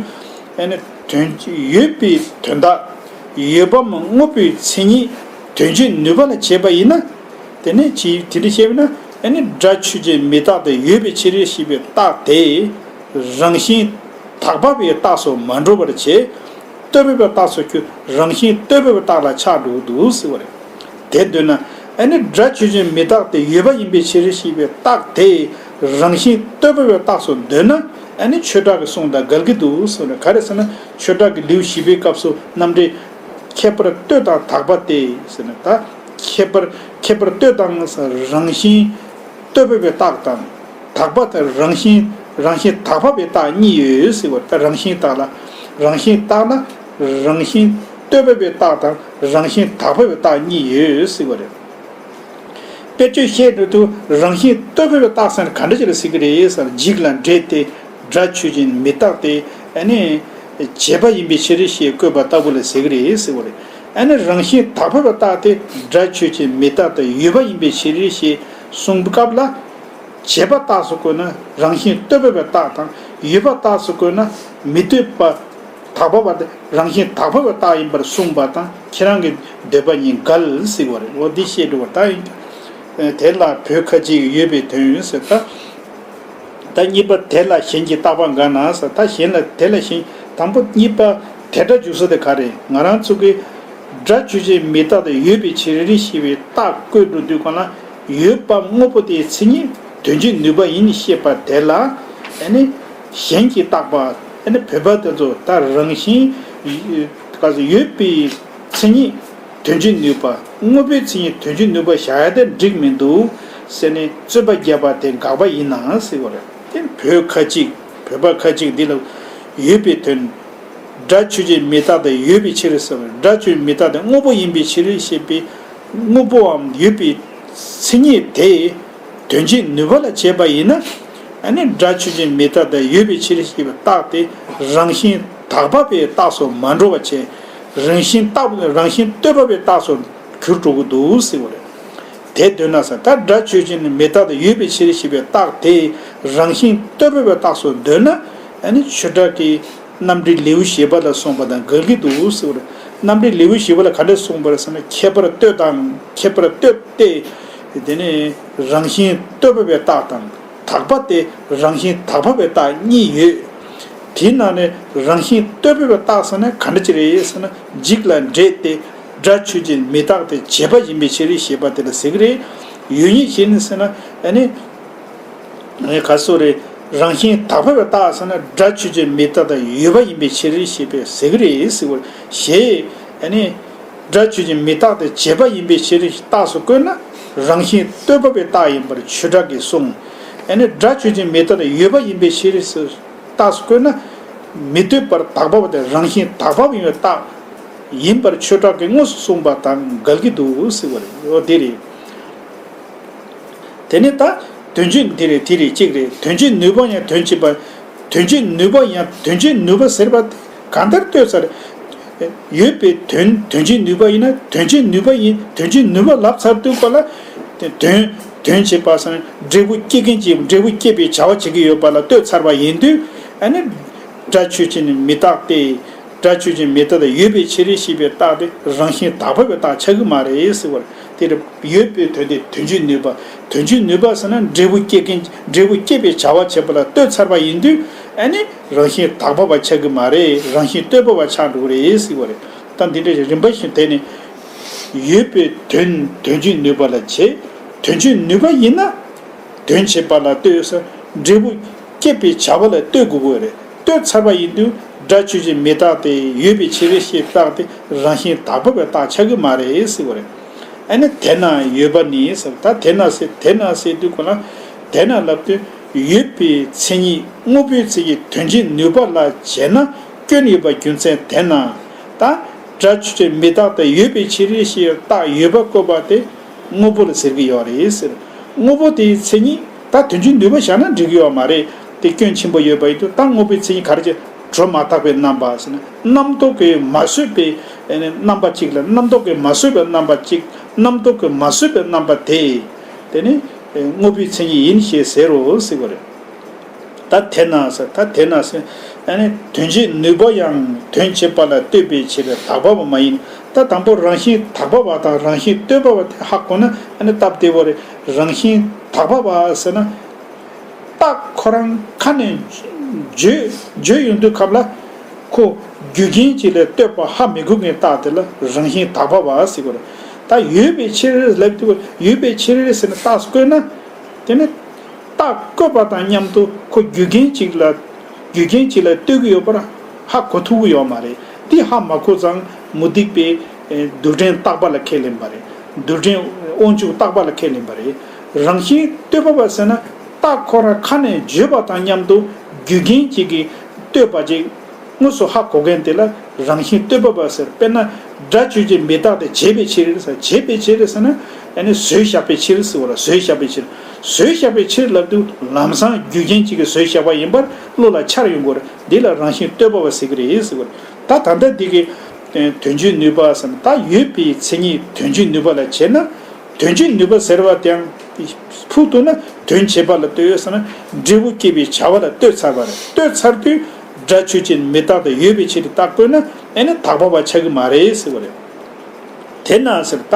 ཨ་ནི་དོན་ཡོད་པའི་དོན་དག་ཡོད་པའམ་དངོས་པོའི་མཚན་ཉིད་དོན་བྱེད་ནུས་པ་ལ་བྱས་པ་ཡིན་ན། དེ་ནས་ཅི་དེ་འདྲ་བཤད་པ་ན། ཨ་ནི་སྒྲ་ཆོས་ཅན་མི་རྟག་སྟེ་ཡོད་པའི་ཕྱིར་ཞེས་པའི་རྟགས་དེ་རང་བཞིན་དག་པ་བའི་རྟགས་སུ་མ་འགྲོ་བར་བྱས། ལྟོས་པ་བའི་རྟགས་སུ་ཁྱོད་རང་བཞིན་ལྟོས་པ་བའི་རྟགས་ལ་ཆགས་འགྲོ་གི་འདུག་ཟེར་བ་རེད། དེ་འདོད་ན། ཨ་ནི་སྒྲ་ཆོས་ཅན་མི་རྟག་སྟེ་ཡོད་པ་ཡིན་པའི་ཕྱིར་ཞེས་པའི་རྟགས་དེ་རང་བཞིན་ལྟོས་པ་བའི་རྟགས་སུ་འདོད་ན། ཨ་ནི་ཆོས་གྲགས་ཀྱི་གསུང་དང་འགལ་གྱི་འདུག་ཟེར་བ་རེད། ག་རེ་ཟེར་ན། ཆོས་གྲགས་ཀྱི་ལེའུ་བཞི་པའི་སྐབས་སུ་རྣམ་འགྲེལ། ཁྱད་པར་ལྟོས་དང་དག་པ་སྟེ་ཟེར་ན། ད་ཁྱད་པར་ཁྱད་པར་ལྟོས་དང་རང་བཞིན་ལྟོས་པ་བའི་རྟགས་དང་། དག་པ་དང་རང་བཞིན་རང་བཞིན་དག་པ་བའི་རྟགས་གཉིས་ཡོད་ཟེར་བ། ད་རང་བཞིན་རྟགས་ལ། རང་བཞིན་རྟགས་ལ་རང་བཞིན་ལྟོས་པ་བའི་རྟགས་དང་རང་བཞིན་དག་པ་བའི་རྟགས་གཉིས་ཡོད་ཟེར་བ་རེད། དཔེར་བརྗོད་བཤད་འགྲོ་དུས་རང་བཞིན་ལྟོས་པ་བའི་རྟགས་ཟེར་ན་ག་འདྲ་ཅིག་ལ་ཟེར་གྱི་རེད་ཟེར་ན། འཇིག་ལ་འགྲེལ་ཏེ། སྒྲ་ཆོས་ཅན་མི་རྟག་སྟེ། ཨ་ནི་བྱས་པ་ཡིན་པའི་ཕྱིར་ཞེས་བཀོད་པ་ལྟ་བུ་ལ་ཟེར་གྱི་རེད་ཟེར་བ་རེད། ཨ་ནི་རང་བཞིན་དག་པ་བའི་རྟགས་དེ་སྒྲ་ཆོས་ཅན་མི་རྟག་སྟེ་ཡོད་པ་ཡིན་པའི་ཕྱིར་ཞེས་གསུངས་པའི་སྐབས་ལ། བྱས་པ་རྟགས་སུ་བཀོད་ན་རང་བཞིན་ལྟོས་པ་བའི་རྟགས་དང་། ཡོད་པ་རྟགས་སུ་བཀོད་ན་མི་ལྟོས་པ། དག་པ་བ་དེ་རང་བཞིན་དག་པ་བའི་རྟགས་ཡིན་པར་གསུངས་པ་དང་ཁྱེད་རང་གི་འདོད་པ་གཉིས་འགལ་ཟེར་བ་རེད། འོ་འདི་བཤད་འགྲོ་བ་ད་ཡིན། དེ་ལ་བོད་ཁ་ཅིག་ཡོད་པའི་དོན་ཟེར་ད། ད་གཉིས་པ་དེ་ལ་གཞན་གྱི་རྟག་པ་འགལ་ན་ཟེར། ད་གཞན་ལ་དེ་ལ་གཞན། དང་པོ་གཉིས་པ་དེ་སྒྲ་འཇུག་ས་དེ་ག་རེད། ང་རང་ཚོ་གི་སྒྲ་ཆོས་ཅན་མི་རྟག་སྟེ་ཡོད་པའི་ཕྱིར་ཞེས་པའི་རྟགས་བཀོད་འགྲོ་དུས་སྒང་ལ། ཡོད་པ་དངོས་པོ་དེའི་མཚན་ཉིད་དོན་བྱེད་ནུས་པ་ཡིན་ཞེས་པ་དེ་ལ། ཨ་ནི་གཞན་གྱི་རྟག་པ། ཨ་ནི་བོད་པ་དེ་ཚོ་ད་རང་བཞིན་ག་ས་ཡོད་པའི་མཚན་ཉིད་དོན་བྱེད་ནུས་པ། དངོས་པོའི་མཚན་ཉིད་དོན་བྱེད་ནུས་པ་བཞག་ཡ་དེ་འགྲིག་མི་འདུག་ཟེར་ནས་རྩོད་པ་བརྒྱབ་པ་དེ་འགག་པ་ཡིན་ན་ཟེར་བ་རེད། དེ་བོད་ཁ་ཅིག་བོད་པ་ཁ་ཅིག་འདི་ལ་ཡོད་པའི་དོན། སྒྲ་ཆོས་ཅན་མི་རྟག་སྟེ་ཡོད་པའི་ཕྱིར་ཟེར་བ་རེད། སྒྲ་ཆོས་མི་རྟག་སྟེ་དངོས་པོ་ཡིན་པའི་ཕྱིར་ཞེས་པའི་དངོས་པོའམ་ཡོད་པའི་མཚན་ཉིད་དེ་དོན་བྱེད་ནུས་པ་ལ་བྱས་པ་ཡིན་ན། ཨ་ནི་སྒྲ་ཆོས་ཅན་མི་རྟག་སྟེ་ཡོད་པའི་ཕྱིར་ཞེས་པའི་རྟགས་དེ་རང་བཞིན་དག་པ་བའི་རྟགས་སུ་མ་འགྲོ་བ་བྱས། རང་བཞིན་རྟག་རང་བཞིན་ལྟོས་པ་བའི་རྟགས་སུ་གྱུར་འགྲོ་གི་འདུག་ཟེར་བ་རེད། དེ་འདོད་ན་ཟེར། ད་སྒྲ་ཆོས་ཅན་མི་རྟག་སྟེ་ཡོད་པའི་ཕྱིར་ཞེས་པའི་རྟགས་དེ་རང་བཞིན་ལྟོས་པ་བའི་རྟགས་སུ་འདོད་ན། ཨ་ནི་ཆོས་གྲགས་ཀྱི་རྣམ་འགྲེལ་ལེའུ་བཞི་པ་ལ་གསུངས་པ་དང་འགལ་གྱི་འདུག་ཟེར་བ་རེད། རྣམ་འགྲེལ་ལེའུ་བཞི་པ་ལ་ག་འདྲ་གསུངས་པ་རེད་ཟེར་ན། ཁྱད་པར་ལྟོས་དང་། ཁྱད་པར་ལྟོས་ཏེ། དེ་ནས་རང་བཞིན་ལྟོས་པ་བའི་རྟགས་དང་། དག་པ་སྟེ་རང་བཞིན་དག་པ་བའི་རྟགས་གཉིས་ཡོད། དེའི་ནང་ནས་རང་བཞིན་ལྟོས་པ་བའི་རྟགས་ཟེར་ན་ག་འདྲ་ཅིག་རེད་ཟེར་ན། འཇིག་ལ་འགྲེལ་ཏེ། སྒྲ་ཆོས་ཅན་མི་རྟག་སྟེ་བྱས་པ་ཡིན་པའི་ཕྱིར་ཞེས་པ་དེ་ལ་ཟེར་གྱི་རེད། ཡོད་ཉིད་བཞིན་ཟེར་ན། ཨ་ནི་ག་སོ་རེད། རང་བཞིན་དག་པ་བའི་རྟགས་ཟེར་ན་སྒྲ་ཆོས་ཅན་མི་རྟག་སྟེ་ཡོད་པ་ཡིན་པའི་ཕྱིར་ཞེས་པས་ཟེར་གྱི་རེད་ཟེར་བ་ཞེས། ཨ་ནི་སྒྲ་ཆོས་ཅན་མི་རྟག་སྟེ་བྱས་པ་ཡིན་པའི་ཕྱིར་རྟགས་སུ་བཀོད་ན་རང་བཞིན་ལྟོས་པ་བའི་རྟགས་ཡིན་པར་ཆོས་གྲགས་ཀྱིས་གསུངས། ཨ་ནི་སྒྲ་ཆོས་ཅན་མི་རྟག་སྟེ་ཡོད་པ་ཡིན་པའི་ཕྱིར་རྟགས་སུ་བཀོད་ན། མི་ལྟོས་པར་དག་པ་བ་དེ་རང་བཞིན་དག་པ་བ་ཡིན་པའི་རྟགས་ཡིན་པར་ཆོས་གྲགས་ཀྱིས་དངོས་སུ་གསུངས་པ་དང་འགལ་གྱི་འདུག་ཟེར་བ་རེད། འོ་དེ་རེད། དེ་ནས་ད་དོན་བྱེད་འདི་རེད་དེ་རེད་གཅིག་རེད། དོན་བྱེད་ནུས་པ་ཡང་དོན་བྱེད་པ། དོན་བྱེད་ནུས་པ་ཡང་དོན་བྱེད་ནུས་པ་ཟེར་བ་དེ་གང་ལྟར་ལྟོས་ཚར། ཡོད་པའི་དོན་དོན་བྱེད་ནུས་པ་ཡིན་ན་དོན་བྱེད་ནུས་པ་ཡིན། དོན་བྱེད་ནུས་པ་ལབ་ཚར་དུས་སྐབས་ལ། དོན་དོན་བྱེད་པ་སང་འབྲས་བུ་སྐྱེད་མཁན་གྱི་འབྲས་བུ་སྐྱེད་པའི་བྱ་བ་བྱེད་ཀྱི་ཡོད་པ་ལ་ལྟོས་ཚར་བ་ཡིན་དུས། ཨ་ནི་སྒྲ་ཆོས་ཅན་མི་རྟག་སྟེ། སྒྲ་ཆོས་ཅན་མི་རྟག་སྟེ་ཡོད་པའི་ཕྱིར་ཞེས་པའི་རྟགས་དེ་རང་བཞིན་དག་པ་བའི་རྟགས་ཆགས་ཀྱི་མ་རེད་ཟེར་བ་རེད། དེ་ཡོད་པའི་དོན་དེ་དོན་བྱེད་ནུས་པ། དོན་བྱེད་ནུས་པ་ཟེར་ན་འབྲས་བུ་སྐྱེད་མཁན་འབྲས་བུ་སྐྱེད་པའི་བྱ་བ་བྱེད་པ་ལ་ལྟོས་ཚར་བ་ཡིན་དུས། ཨ་ནི་རང་བཞིན་དག་པ་བ་ཆགས་ཀྱི་མ་རེད། རང་བཞིན་ལྟོས་པ་བ་ཆགས་འགྲོ་གི་རེད་ཟེར་བ་རེད། ད་འདི་འདྲ་ཞིག་རིམ་པ་བཞིན་དེ་ནི། ཡོད་པའི་དོན་དོན་བྱེད་ནུས་པ་ལ་བྱེད། དོན་བྱེད་ནུས་པ་ཡིན་ན། དོན་བྱེད་པ་ལ་ལྟོས་ས། འབྲས་བུ་བསྐྱེད་པའི་བྱ་བ་ལ་ལྟོས་དགོས་ཀྱི་རེད། ལྟོས་ཚར་བ་ཡིན་དུས་སྒྲ་ཆོས་ཅན་མི་རྟག་སྟེ་ཡོད་པའི་ཕྱིར་ཞེས་བཏགས་ཏེ་རང་བཞིན་དག་པ་བའི་རྟགས་ཆགས་ཀྱི་མ་རེད་ཟེར་བ་རེད། ཨ་ནི་དེས་ན་ཡོད་པ་ནི་ཟེར། ད་དེས་ན་ཟེར་དེས་ན་ཟེར་དུས་གོ་ལ། དེས་ན་ལབ་དུས་ཡོད་པའི་མཚན་ཉིད་དངོས་པོའི་མཚན་ཉིད་དོན་བྱེད་ནུས་པ་ལ་བྱེད་ན་སྐྱོན་ཡོད་པ་རྒྱུ་མཚན་དེས་ན། ད་སྒྲ་ཆོས་ཅན་མི་རྟག་སྟེ་ཡོད་པའི་ཕྱིར་ཞེས་རྟགས་ཡོད་པ་བཀོད་པ་དེ་དངོས་པོ་ལ་ཟེར་གྱི་ཡོད་རེད་ཟེར། དངོས་པོ་དེའི་མཚན་ཉིད་ད་དོན་བྱེད་ནུས་པ་བཞག་ན་འགྲིག་གི་ཡོད་མ་རེད། དེ་སྐྱོན་ཆེན་པོ་ཡོད་པ་ཡིན་དུས་ད་དངོས་པོའི་མཚན་ཉིད་ག་རེ་བྱེད། སྒྲོ་མ་བཏགས་པའི་རྣམ་པ་ཟེར་ན་རྣམ་རྟོག་གིས་མ་བཟོས་པའི་རྣམ་པ་གཅིག་ལ་རྣམ་རྟོག་གིས་མ་བཟོས་པའི་རྣམ་པ་གཅིག་རྣམ་རྟོག་གིས་མ་བཟོས་པའི་རྣམ་པ་དེ་དེ་ནི་དངོས་པོའི་མཚན་ཉིད་ཡིན་ཞེས་ཟེར་རོ་ཟེར་བ་རེད། ད་དེས་ན་ཟེར། ད་དེས་ན་ཟེར། ཨ་ནི་དོན་བྱེད་ནུས་པ་ཡང་དོན་བྱེད་པ་ལ་ལྟོས་པའི་ཕྱིར་དག་པ་བ་མ་ཡིན། ད་དང་པོ་རང་བཞིན་དག་པ་བ་དང་རང་བཞིན་ལྟོས་པ་བ་དེ་ཧ་གོ་ན་ཨ་ནི་སྟབས་བདེ་བོ་རེད། རང་བཞིན་དག་པ་བ་ཟེར་ན། རྟགས་ཁོ་རང་ཁ་ནས་བརྗོད་བརྗོད་ཡོང་དུས་སྐབས་ལ་ཁོ་རྒྱུ་རྐྱེན་གཅིག་ལ་ལྟོས་པ་ཧ་མི་གོ་མཁན་རྟགས་དེ་ལ་རང་བཞིན་དག་པ་བ་ཟེར་གོ་རེད། ད་ཡོད་པའི་ཕྱིར་ལབ་དུས་ཡོད་པའི་ཕྱིར་ཟེར་ནས་རྟགས་སུ་བཀོད་ན། དེ་ནི་རྟགས་བཀོད་པ་དང་མཉམ་དུ་ཁོ་རྒྱུ་རྐྱེན་གཅིག་ལ་རྒྱུ་རྐྱེན་གཅིག་ལ་ལྟོས་ཀྱི་ཡོད་པར་ཧ་གོ་ཐུབ་ཀྱི་ཡོད་མ་རེད། འདི་ཧ་མ་གོ་ཙང་མུ་སྟེགས་པའི་རྡུལ་ཕྲན་རྟག་པ་ལ་ཁས་ལེན་པ་རེད། རྡུལ་ཕྲན་དབང་ཕྱུག་རྟག་པ་ལ་ཁས་ལེན་པ་རེད། རང་བཞིན་ལྟོས་པ་བ་ཟེར་ན་རྟགས་ཁོ་རང་ཁ་ནས་བརྗོད་པ་དང་མཉམ་དུ་རྒྱུ་རྐྱེན་གཅིག་གིས་ལྟོས་པ་ཅིག་དངོས་སུ་ཧ་གོ་མཁན་དེ་ལ་རང་བཞིན་ལྟོས་པ་བ་ཟེར། དཔེར་ན་སྒྲ་ཆོས་ཅན་མི་རྟག་སྟེ་བྱས་པའི་ཕྱིར་ཟེར། བྱས་པའི་ཕྱིར་ཟེར་ན་ཨ་ནི་བཟོས་བཞག་པའི་ཕྱིར་ཟེར་བ་ལ་བཟོས་བཞག་པའི་ཕྱིར། བཟོས་བཞག་པའི་ཕྱིར་ལབ་དུས་ལམ་སང་རྒྱུ་རྐྱེན་གཅིག་གིས་བཟོས་བཞག་པ་ཡིན་པར་བློ་ལ་འཆར་ཡོང་གི་ཡོད་རེད། འདི་ལ་རང་བཞིན་ལྟོས་པ་བ་ཟེར་གྱི་རེད་ཟེར་བ་རེད། ད་ད་ལྟ་འདི་གི་དོན་བྱེད་ནུས་པ་ཟེར་ན་ད་ཡོད་པའི་མཚན་ཉིད་དོན་བྱེད་ནུས་པ་ལ་བྱེད་ན། དོན་བྱེད་ནུས་པ་ཟེར་བ་དེའང་ཕུགས་གཏུགས་ན་དོན་བྱེད་པ་ལ་ལྟོས་ཡོད་ཟེར་ན་འབྲས་བུ་བསྐྱེད་པའི་བྱ་བ་ལ་ལྟོས་ཚར་བ་རེད། ལྟོས་ཚར་དུས་སྒྲ་ཆོས་ཅན་མི་རྟག་སྟེ་ཡོད་པའི་ཕྱིར་རྟགས་བཀོད་ན་ཨ་ནི་དག་པ་བ་ཆགས་ཀྱི་མ་རེད་ཟེར་བ་རེད། དེས་ན་ཟེར། ད་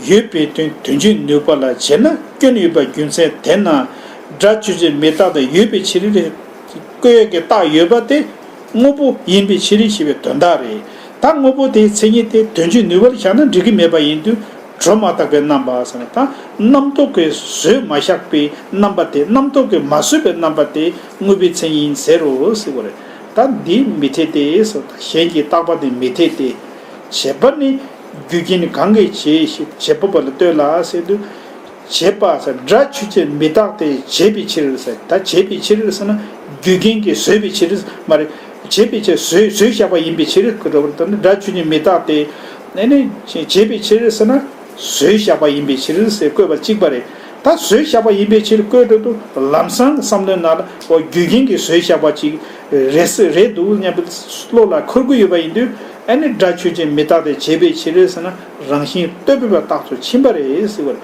ཡོད་པའི་དོན་དོན་བྱེད་ནུས་པ་ལ་བྱེད་ན་སྐྱོན་ཡོད་པ་རྒྱུ་མཚན་དེས་ན་སྒྲ་ཆོས་ཅན་མི་རྟག་སྟེ་ཡོད་པའི་ཕྱིར་རེད། བཀོད་ཡས་ཀྱི་རྟགས་ཡོད་པ་དེ་དངོས་པོ་ཡིན་པའི་ཕྱིར་ཞེས་པའི་དོན་དག་རེད། ད་དངོས་པོ་དེའི་མཚན་ཉིད་དེ་དོན་བྱེད་ནུས་པར་བཞག་ན་འགྲིག་གི་མེད་པ་ཡིན་དུས་སྒྲོ་མ་བཏགས་པའི་རྣམ་པ་ཟེར་ན་ད་རྣམ་རྟོག་གིས་བཟོས་མ་བཞག་པའི་རྣམ་པ་དེ་རྣམ་རྟོག་གིས་མ་བཟོས་པའི་རྣམ་པ་དེ་དངོས་པོའི་མཚན་ཉིད་ཡིན་ཟེར་རོ་ཟེར་བ་རེད། ད་འདི་མི་འཐད་དེ་ཟེར། ད་གཞན་གྱིས་བཏགས་པ་དེ་མི་འཐད་དེ། བྱས་པ་ནི་རྒྱུ་རྐྱེན་གང་གིས་བྱས་ཞེས་བྱེད་པ་པོ་ལ་ལྟོས་ལ་ཟེར་དུས། བྱས་པ་ཟེར་སྒྲ་ཆོས་ཅན་མི་རྟག་སྟེ་བྱས་པའི་ཕྱིར་ཟེར། ད་བྱས་པའི་ཕྱིར་ཟེར་ན་རྒྱུ་རྐྱེན་གྱིས་བཟོས་པའི་ཕྱིར་མ་རེད། བྱས་པའི་ཕྱིར་བཟོས་བཟོས་བཞག་པ་ཡིན་པའི་ཕྱིར་ཁོ་འགྲོ་བར་ལྟར་ན་སྒྲ་ཆོས་ཅན་མི་རྟག་སྟེ་ཨ་ནི་བྱས་པའི་ཕྱིར་ཟེར་ན་བཟོས་བཞག་པ་ཡིན་པའི་ཕྱིར་ཟེར་བཀོད་པ་གཅིག་པ་རེད། ད་བཟོས་བཞག་པ་ཡིན་པའི་ཕྱིར་བཀོད་འགྲོ་དུས་ལམ་སང་བསམ་བློའི་ནང་ལ་འོ་རྒྱུ་རྐྱེན་གྱིས་བཟོས་བཞག་པ་ཅིག་རེད་ས་རེད་འདུག་སྙམ་པའི་བློ་ལ་འཁོར་གྱི་ཡོད་པ་ཡིན་དུས་ཨ་ནི་སྒྲ་ཆོས་ཅན་མི་རྟག་སྟེ་བྱས་པའི་ཕྱིར་ཟེར་ན་རང་བཞིན་ལྟོས་པའི་རྟགས་སུ་ཕྱིན་པ་རེད་ཟེར་བ་རེད།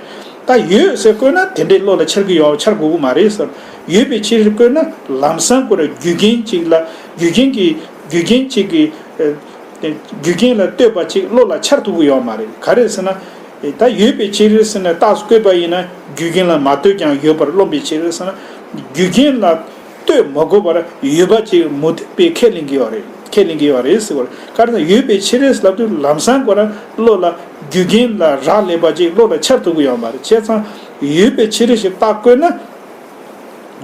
ད་ཡོད་ཟེར་བཀོད་ན་དེ་འདྲའི་བློ་ལ་འཆར་གྱི་ཡོད་འཆར་དགོས་ཀྱི་མ་རེད་ཟེར། ཡོད་པའི་ཕྱིར་བཀོད་ན་ལམ་སང་ཁོ་ར་རྒྱུ་རྐྱེན་གཅིག་ལ་རྒྱུ་རྐྱེན་གྱི་རྒྱུ་རྐྱེན་གཅིག་གི་ཨ་རྒྱུ་རྐྱེན་ལ་ལྟོས་པ་གཅིག་བློ་ལ་འཆར་ཐུབ་ཀྱི་ཡོད་མ་རེད། ག་རེ་ཟེར་ན། ད་ཡོད་པའི་ཕྱིར་ཟེར་ནས་རྟགས་སུ་བཀོད་པ་ཡིན་ན་རྒྱུ་རྐྱེན་ལ་མ་ལྟོས་ཀྱང་ཡོད་པར་རློམ་པའི་ཕྱིར་ཟེར་ན། རྒྱུ་རྐྱེན་ལ་ལྟོས་མ་དགོས་པར་ཡོད་པ་ཅིག་མུ་སྟེགས་པས་ཁས་ལེན་གྱི་ཡོད་རེད། ཁས་ལེན་གྱི་ཡོད་རེད་ཟེར་བར། ག་རེ་ཟེར་ན་ཡོད་པའི་ཕྱིར་ལབ་དུས་ལམ་སང་ཁོ་རང་བློ་ལ་རྒྱུ་རྐྱེན་ལ་རག་ལས་པ་ཅིག་བློ་ལ་འཆར་ཐུབ་ཀྱི་ཡོད་མ་རེད། བྱས་ཙང་ཡོད་པའི་ཕྱིར་ཞེས་རྟགས་བཀོད་ན།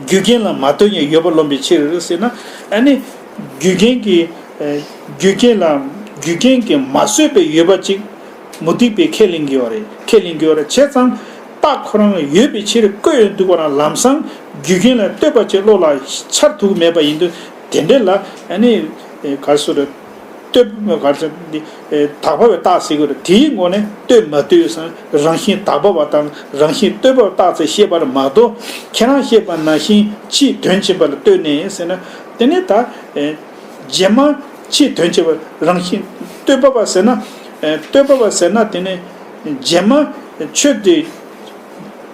རྒྱུ་རྐྱེན་ལ་མ་ལྟོས་ནས་ཡོད་པར་རློམ་པའི་ཕྱིར་ཟེར་ན། ཨ་ནི། རྒྱུ་རྐྱེན་གྱི། ཨ་རྒྱུ་རྐྱེན་ལ། རྒྱུ་རྐྱེན་གྱིས་མ་བཟོས་པའི་ཡོད་པ་ཅིག་མུ་སྟེགས་པས་ཁས་ལེན་གྱི་ཡོད་རེད། ཁས་ལེན་གྱི་ཡོད་རེད། བྱས་ཙང་། རྟགས་ཁོ་རང་ཡོད་པའི་ཕྱིར་བཀོད་ཡོང་དུས་ཁོ་རང་ལམ་སང་རྒྱུ་རྐྱེན་ལ་ལྟོས་པ་ཅིག་བློ་ལ་འཆར་ཐུབ་མེད་པ་ཡིན་དུས་དེ་འདྲ་ལ་ཨ་ནི། ག་རེ་ཟེར་རེད། ལྟོས་ག་རེ་ཟེར་འདི། དག་པ་བའི་རྟགས་ཟེར་གྱི་རེད། དེའི་ངོས་ནས་ལྟོས་མ་ལྟོས་སམ་རང་བཞིན་དག་པ་བ་དང་རང་བཞིན་ལྟོས་པ་བའི་རྟགས་ཚོས་བཤད་པ་རེད་མ་གཏོགས་ཁྱེད་རང་བཤད་པ་ནང་བཞིན་ཕྱིའི་དོན་བྱེད་པ་ལ་ལྟོས་ནས་ཟེར་ན། དེ་ནས་ད། རྗེས་མ་ཕྱིའི་དོན་བྱེད་པ་རང་བཞིན་ལྟོས་པ་བ་ཟེར་ན། ལྟོས་པ་བ་ཟེར་ན་དེ་ནས་རྗེས་མ་ཆོས་དེ།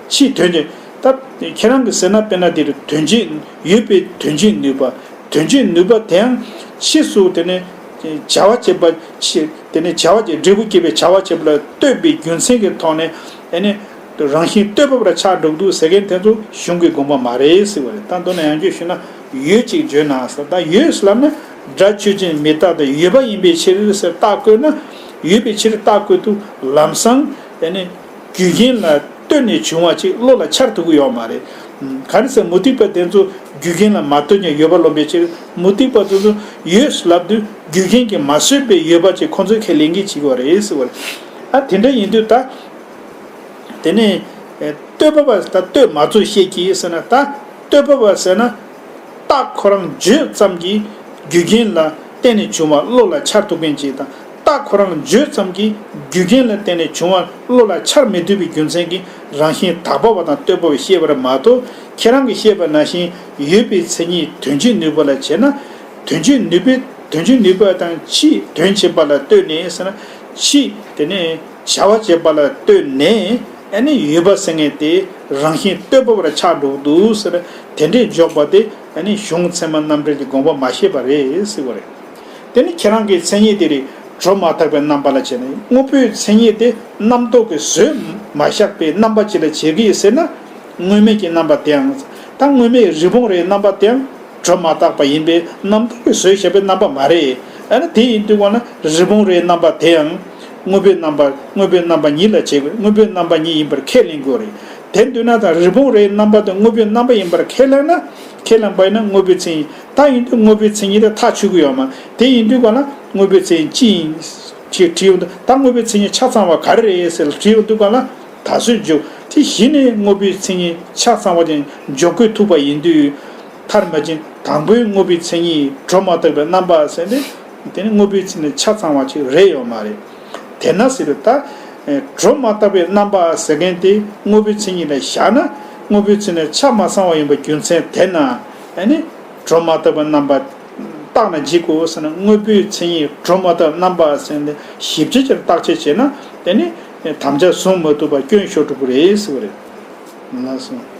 ཕྱིའི་དོན་བྱེད། ད་ཁྱེད་རང་གི་ཟེར་ན་དཔེར་ན་དེ་རུ་དོན་བྱེད་ཡོད་པའི་དོན་བྱེད་ནུས་པ། དོན་བྱེད་ནུས་པ་དེའང་ཕྱིས་སུ་དེ་ནས་བྱ་བ་བྱེད་པ་ཕྱིར་དེ་ནས་བྱ་བ་བྱེད་འབྲས་བུ་སྐྱེད་པའི་བྱ་བ་བྱེད་པ་ལ་ལྟོས་པའི་རྒྱུ་མཚན་གྱི་ཐོག་ནས་ཨ་ནི་རང་བཞིན་ལྟོས་པ་བར་ཆགས་འགྲོ་གི་འདུག་ཟེར་མཁན་དེ་ཚོ་གཞུང་གི་དགོངས་པ་མ་རེད་ཟེར་བ་རེད། ད་མདོར་ན་ཡང་བསྐྱར་ཞུས་ན་ཡོད་ཅིག་བརྗོད་ན་ཟེར། ད་ཡོད་ལབ་ན་ སྒྲ་ཆོས་ཅན་མི་རྟག་སྟེ་ཡོད་པ་ཡིན་པའི་ཕྱིར་ཟེར་རྟགས་བཀོད་ན། ཡོད་པའི་ཕྱིར་རྟགས་བཀོད་དུས་ལམ་སང་དེ་ནི་རྒྱུ་རྐྱེན་ལ་ལྟོས་ནས་བྱུང་བ་ཅིག་བློ་ལ་འཆར་ཐུབ་ཀྱི་ཡོད་མ་རེད། ག་རེ་ཟེར་མུ་སྟེགས་པ་དེ་ཚོ་རྒྱུ་རྐྱེན་ལ་མ་ལྟོས་ཀྱང་ཡོད་པ་རློམ་པའི་ཕྱིར། མུ་སྟེགས་པ་དེ་ཚོ་ཡོད་ལབ་དུས་རྒྱུ་རྐྱེན་གྱིས་མ་བཟོས་པའི་ཡོད་པ་ཅིག་ཁོང་ཚོས་ཁས་ལེན་གྱི་བྱེད་ཀྱི་ཡོད་རེད་ཟེར་བ་རེད། ཨ་དེ་འདྲ་ཡིན་དུས་ད། དེ་ནས་ལྟོས་པ་པ་ད་ལྟོས་མ་རྫོགས་བཤད་ཀྱི་ཟེར་ན། ད་ལྟོས་པ་པ་ཟེར་ན། རྟགས་ཁོ་རང་བརྗོད་ཙམ་གྱིས་རྒྱུ་རྐྱེན་ལ་བརྟེན་ནས་བྱུང་བ་བློ་ལ་འཆར་ཐུབ་མཁན་ཅིག་དང་། རྟགས་ཁོ་རང་བརྗོད་ཙམ་གྱིས་རྒྱུ་རྐྱེན་ལ་བརྟེན་ནས་བྱུང་བ་བློ་ལ་འཆར་མི་ཐུབ་པའི་རྒྱུ་མཚན་གྱིས་རང་བཞིན་དག་པ་བ་དང་ལྟོས་པ་པ་བཤད་པ་རེད་མ་གཏོགས། ཁྱེད་རང་གིས་བཤད་པ་ནང་བཞིན་ཡོད་པའི་མཚན་ཉིད་དོན་བྱེད་ནུས་པ་ལ་བྱས་ན། དོན་བྱེད་ནུས་པའི་དོན་བྱེད་ནུས་པ་དང་ཕྱིས་དོན་བྱེད་པ་ལ་ལྟོས་ནས་ཟེར་ན། ཕྱིས་དེ་ནས་བྱ་བ་བྱེད་པ་ལ་ལྟོས་ནས། ཨ་ནི་ཡོད་པ་ཟེར་མཁན་དེ་རང་བཞིན་ལྟོས་པ་པར་ཆགས་འགྲོ་གི་འདུག་ཟེར། དེ་འདྲས་འཇོག་པ་དེ་ཨ་ནི་གཞུང་ཚད་མ་རྣམ་འགྲེལ་གྱི་དགོངས་པ་མ་ཤེས་པ་རེད་ཟེར་བ་རེད། དེ་ནི་ཁྱེད་རང་གི་མཚན་ཉིད་དེ་རེད། སྒྲོ་མ་བཏགས་པའི་རྣམ་པ་ལ་བྱས་ན། དངོས་པོའི་མཚན་ཉིད་དེ་རྣམ་རྟོག་གིས་བཟོས་མ་བཞག་པའི་རྣམ་པ་ཅིག་ལ་བྱེད་ཀྱི་ཡོད་ཟེར་ན། དངོས་མེད་ཀྱི་རྣམ་པ་དེའང་། ད་དངོས་མེད་རི་བོང་རིའི་རྣམ་པ་དེའང་སྒྲོ་མ་བཏགས་པ་ཡིན་པས་རྣམ་རྟོག་གིས་བཟོས་བཞག་པའི་རྣམ་པ་མ་རེད། ཨ་ནི་དེ་ཡིན་དུས་ག་ན་རི་བོང་རིའི་རྣམ་པ་དེའང་དངོས་པོའི་རྣམ་པ། དངོས་པོའི་རྣམ་པ་ཉིད་ལ་བྱེད་དགོས། དངོས་པོའི་རྣམ་པ་ཉིད་ཡིན་པར་ཁས་ལེན་དགོས་རེད། དེ་འདོད་ན་ད་རི་བོང་རིའི་རྣམ་པ་དེ་དངོས་པོའི་རྣམ་པ་ཡིན་པར་ཁས་ལེན་ན། ཁས་ལེན་པ་ཡིན་ན་དངོས་པོའི་མཚན་ཉིད། ད་ཡིན་དུས་དངོས་པོའི་མཚན་ཉིད་དེ་ཐག་ཆོད་ཀྱི་ཡོད་མ། དེ་ཡིན་དུས་ག་ན་དངོས་པོའི་མཚན་ཉིད་ཅི་ཡིན་ཅེས་དྲིས་ཡོང་དུས། ད་དངོས་པོའི་མཚན་ཉིད་ཆ་ཚང་བ་ག་རེ་རེད་ཟེར་དྲིས་ཡོང་དུས་ག་ན། ད་གཟོད་འཇོག་དེ་གཞི་ནས་དངོས་པོའི་མཚན་ཉིད་ཆ་ཚང་བ་ཅན་འཇོག་དགོས་ཐུག་པ་ཡིན་དུས། མཐར་མ་ཕྱིན་དང་པོའི་དངོས་པོའི་མཚན་ཉིད་སྒྲོ་མ་བཏགས་པའི་རྣམ་པ་ཟེར་ཏེ། དེ་ནི་དངོས་པོའི་མཚན་ཉིད་ཆ་ཚང་བ་ཅིག་རེད་ཡོད་མ་རེད། དེས་ན་ཟེར་དུས་ད། སྒྲོ་མ་བཏགས་པའི་རྣམ་པ་ཟེར་མཁན་དེ་དངོས་པོའི་མཚན་ཉིད་ལ་བཞག་ན། དངོས་པོའི་མཚན་ཉིད་ཆ་མ་ཚང་བ་ཡིན་པའི་རྒྱུ་མཚན་དེས་ན། ཨ་ནི་སྒྲོ་མ་བཏགས་པའི་རྣམ་པ་བཏགས་ན་འཇིག་གོ་ཟེར་ན། དངོས་པོའི་མཚན་ཉིད་སྒྲོ་མ་བཏགས་རྣམ་པ་ཟེར་ནས་ཞིབ་ཆ་ཆེར་བརྟག་དཔྱད་བྱས་ན། དེ་ནི་དམ་བཅའ་བཟུང་མ་ཐུབ་པ་སྐྱོན་ཤོར་འགྲོ་གི་རེད་ཟེར་བ་རེད། ལགས་སོ།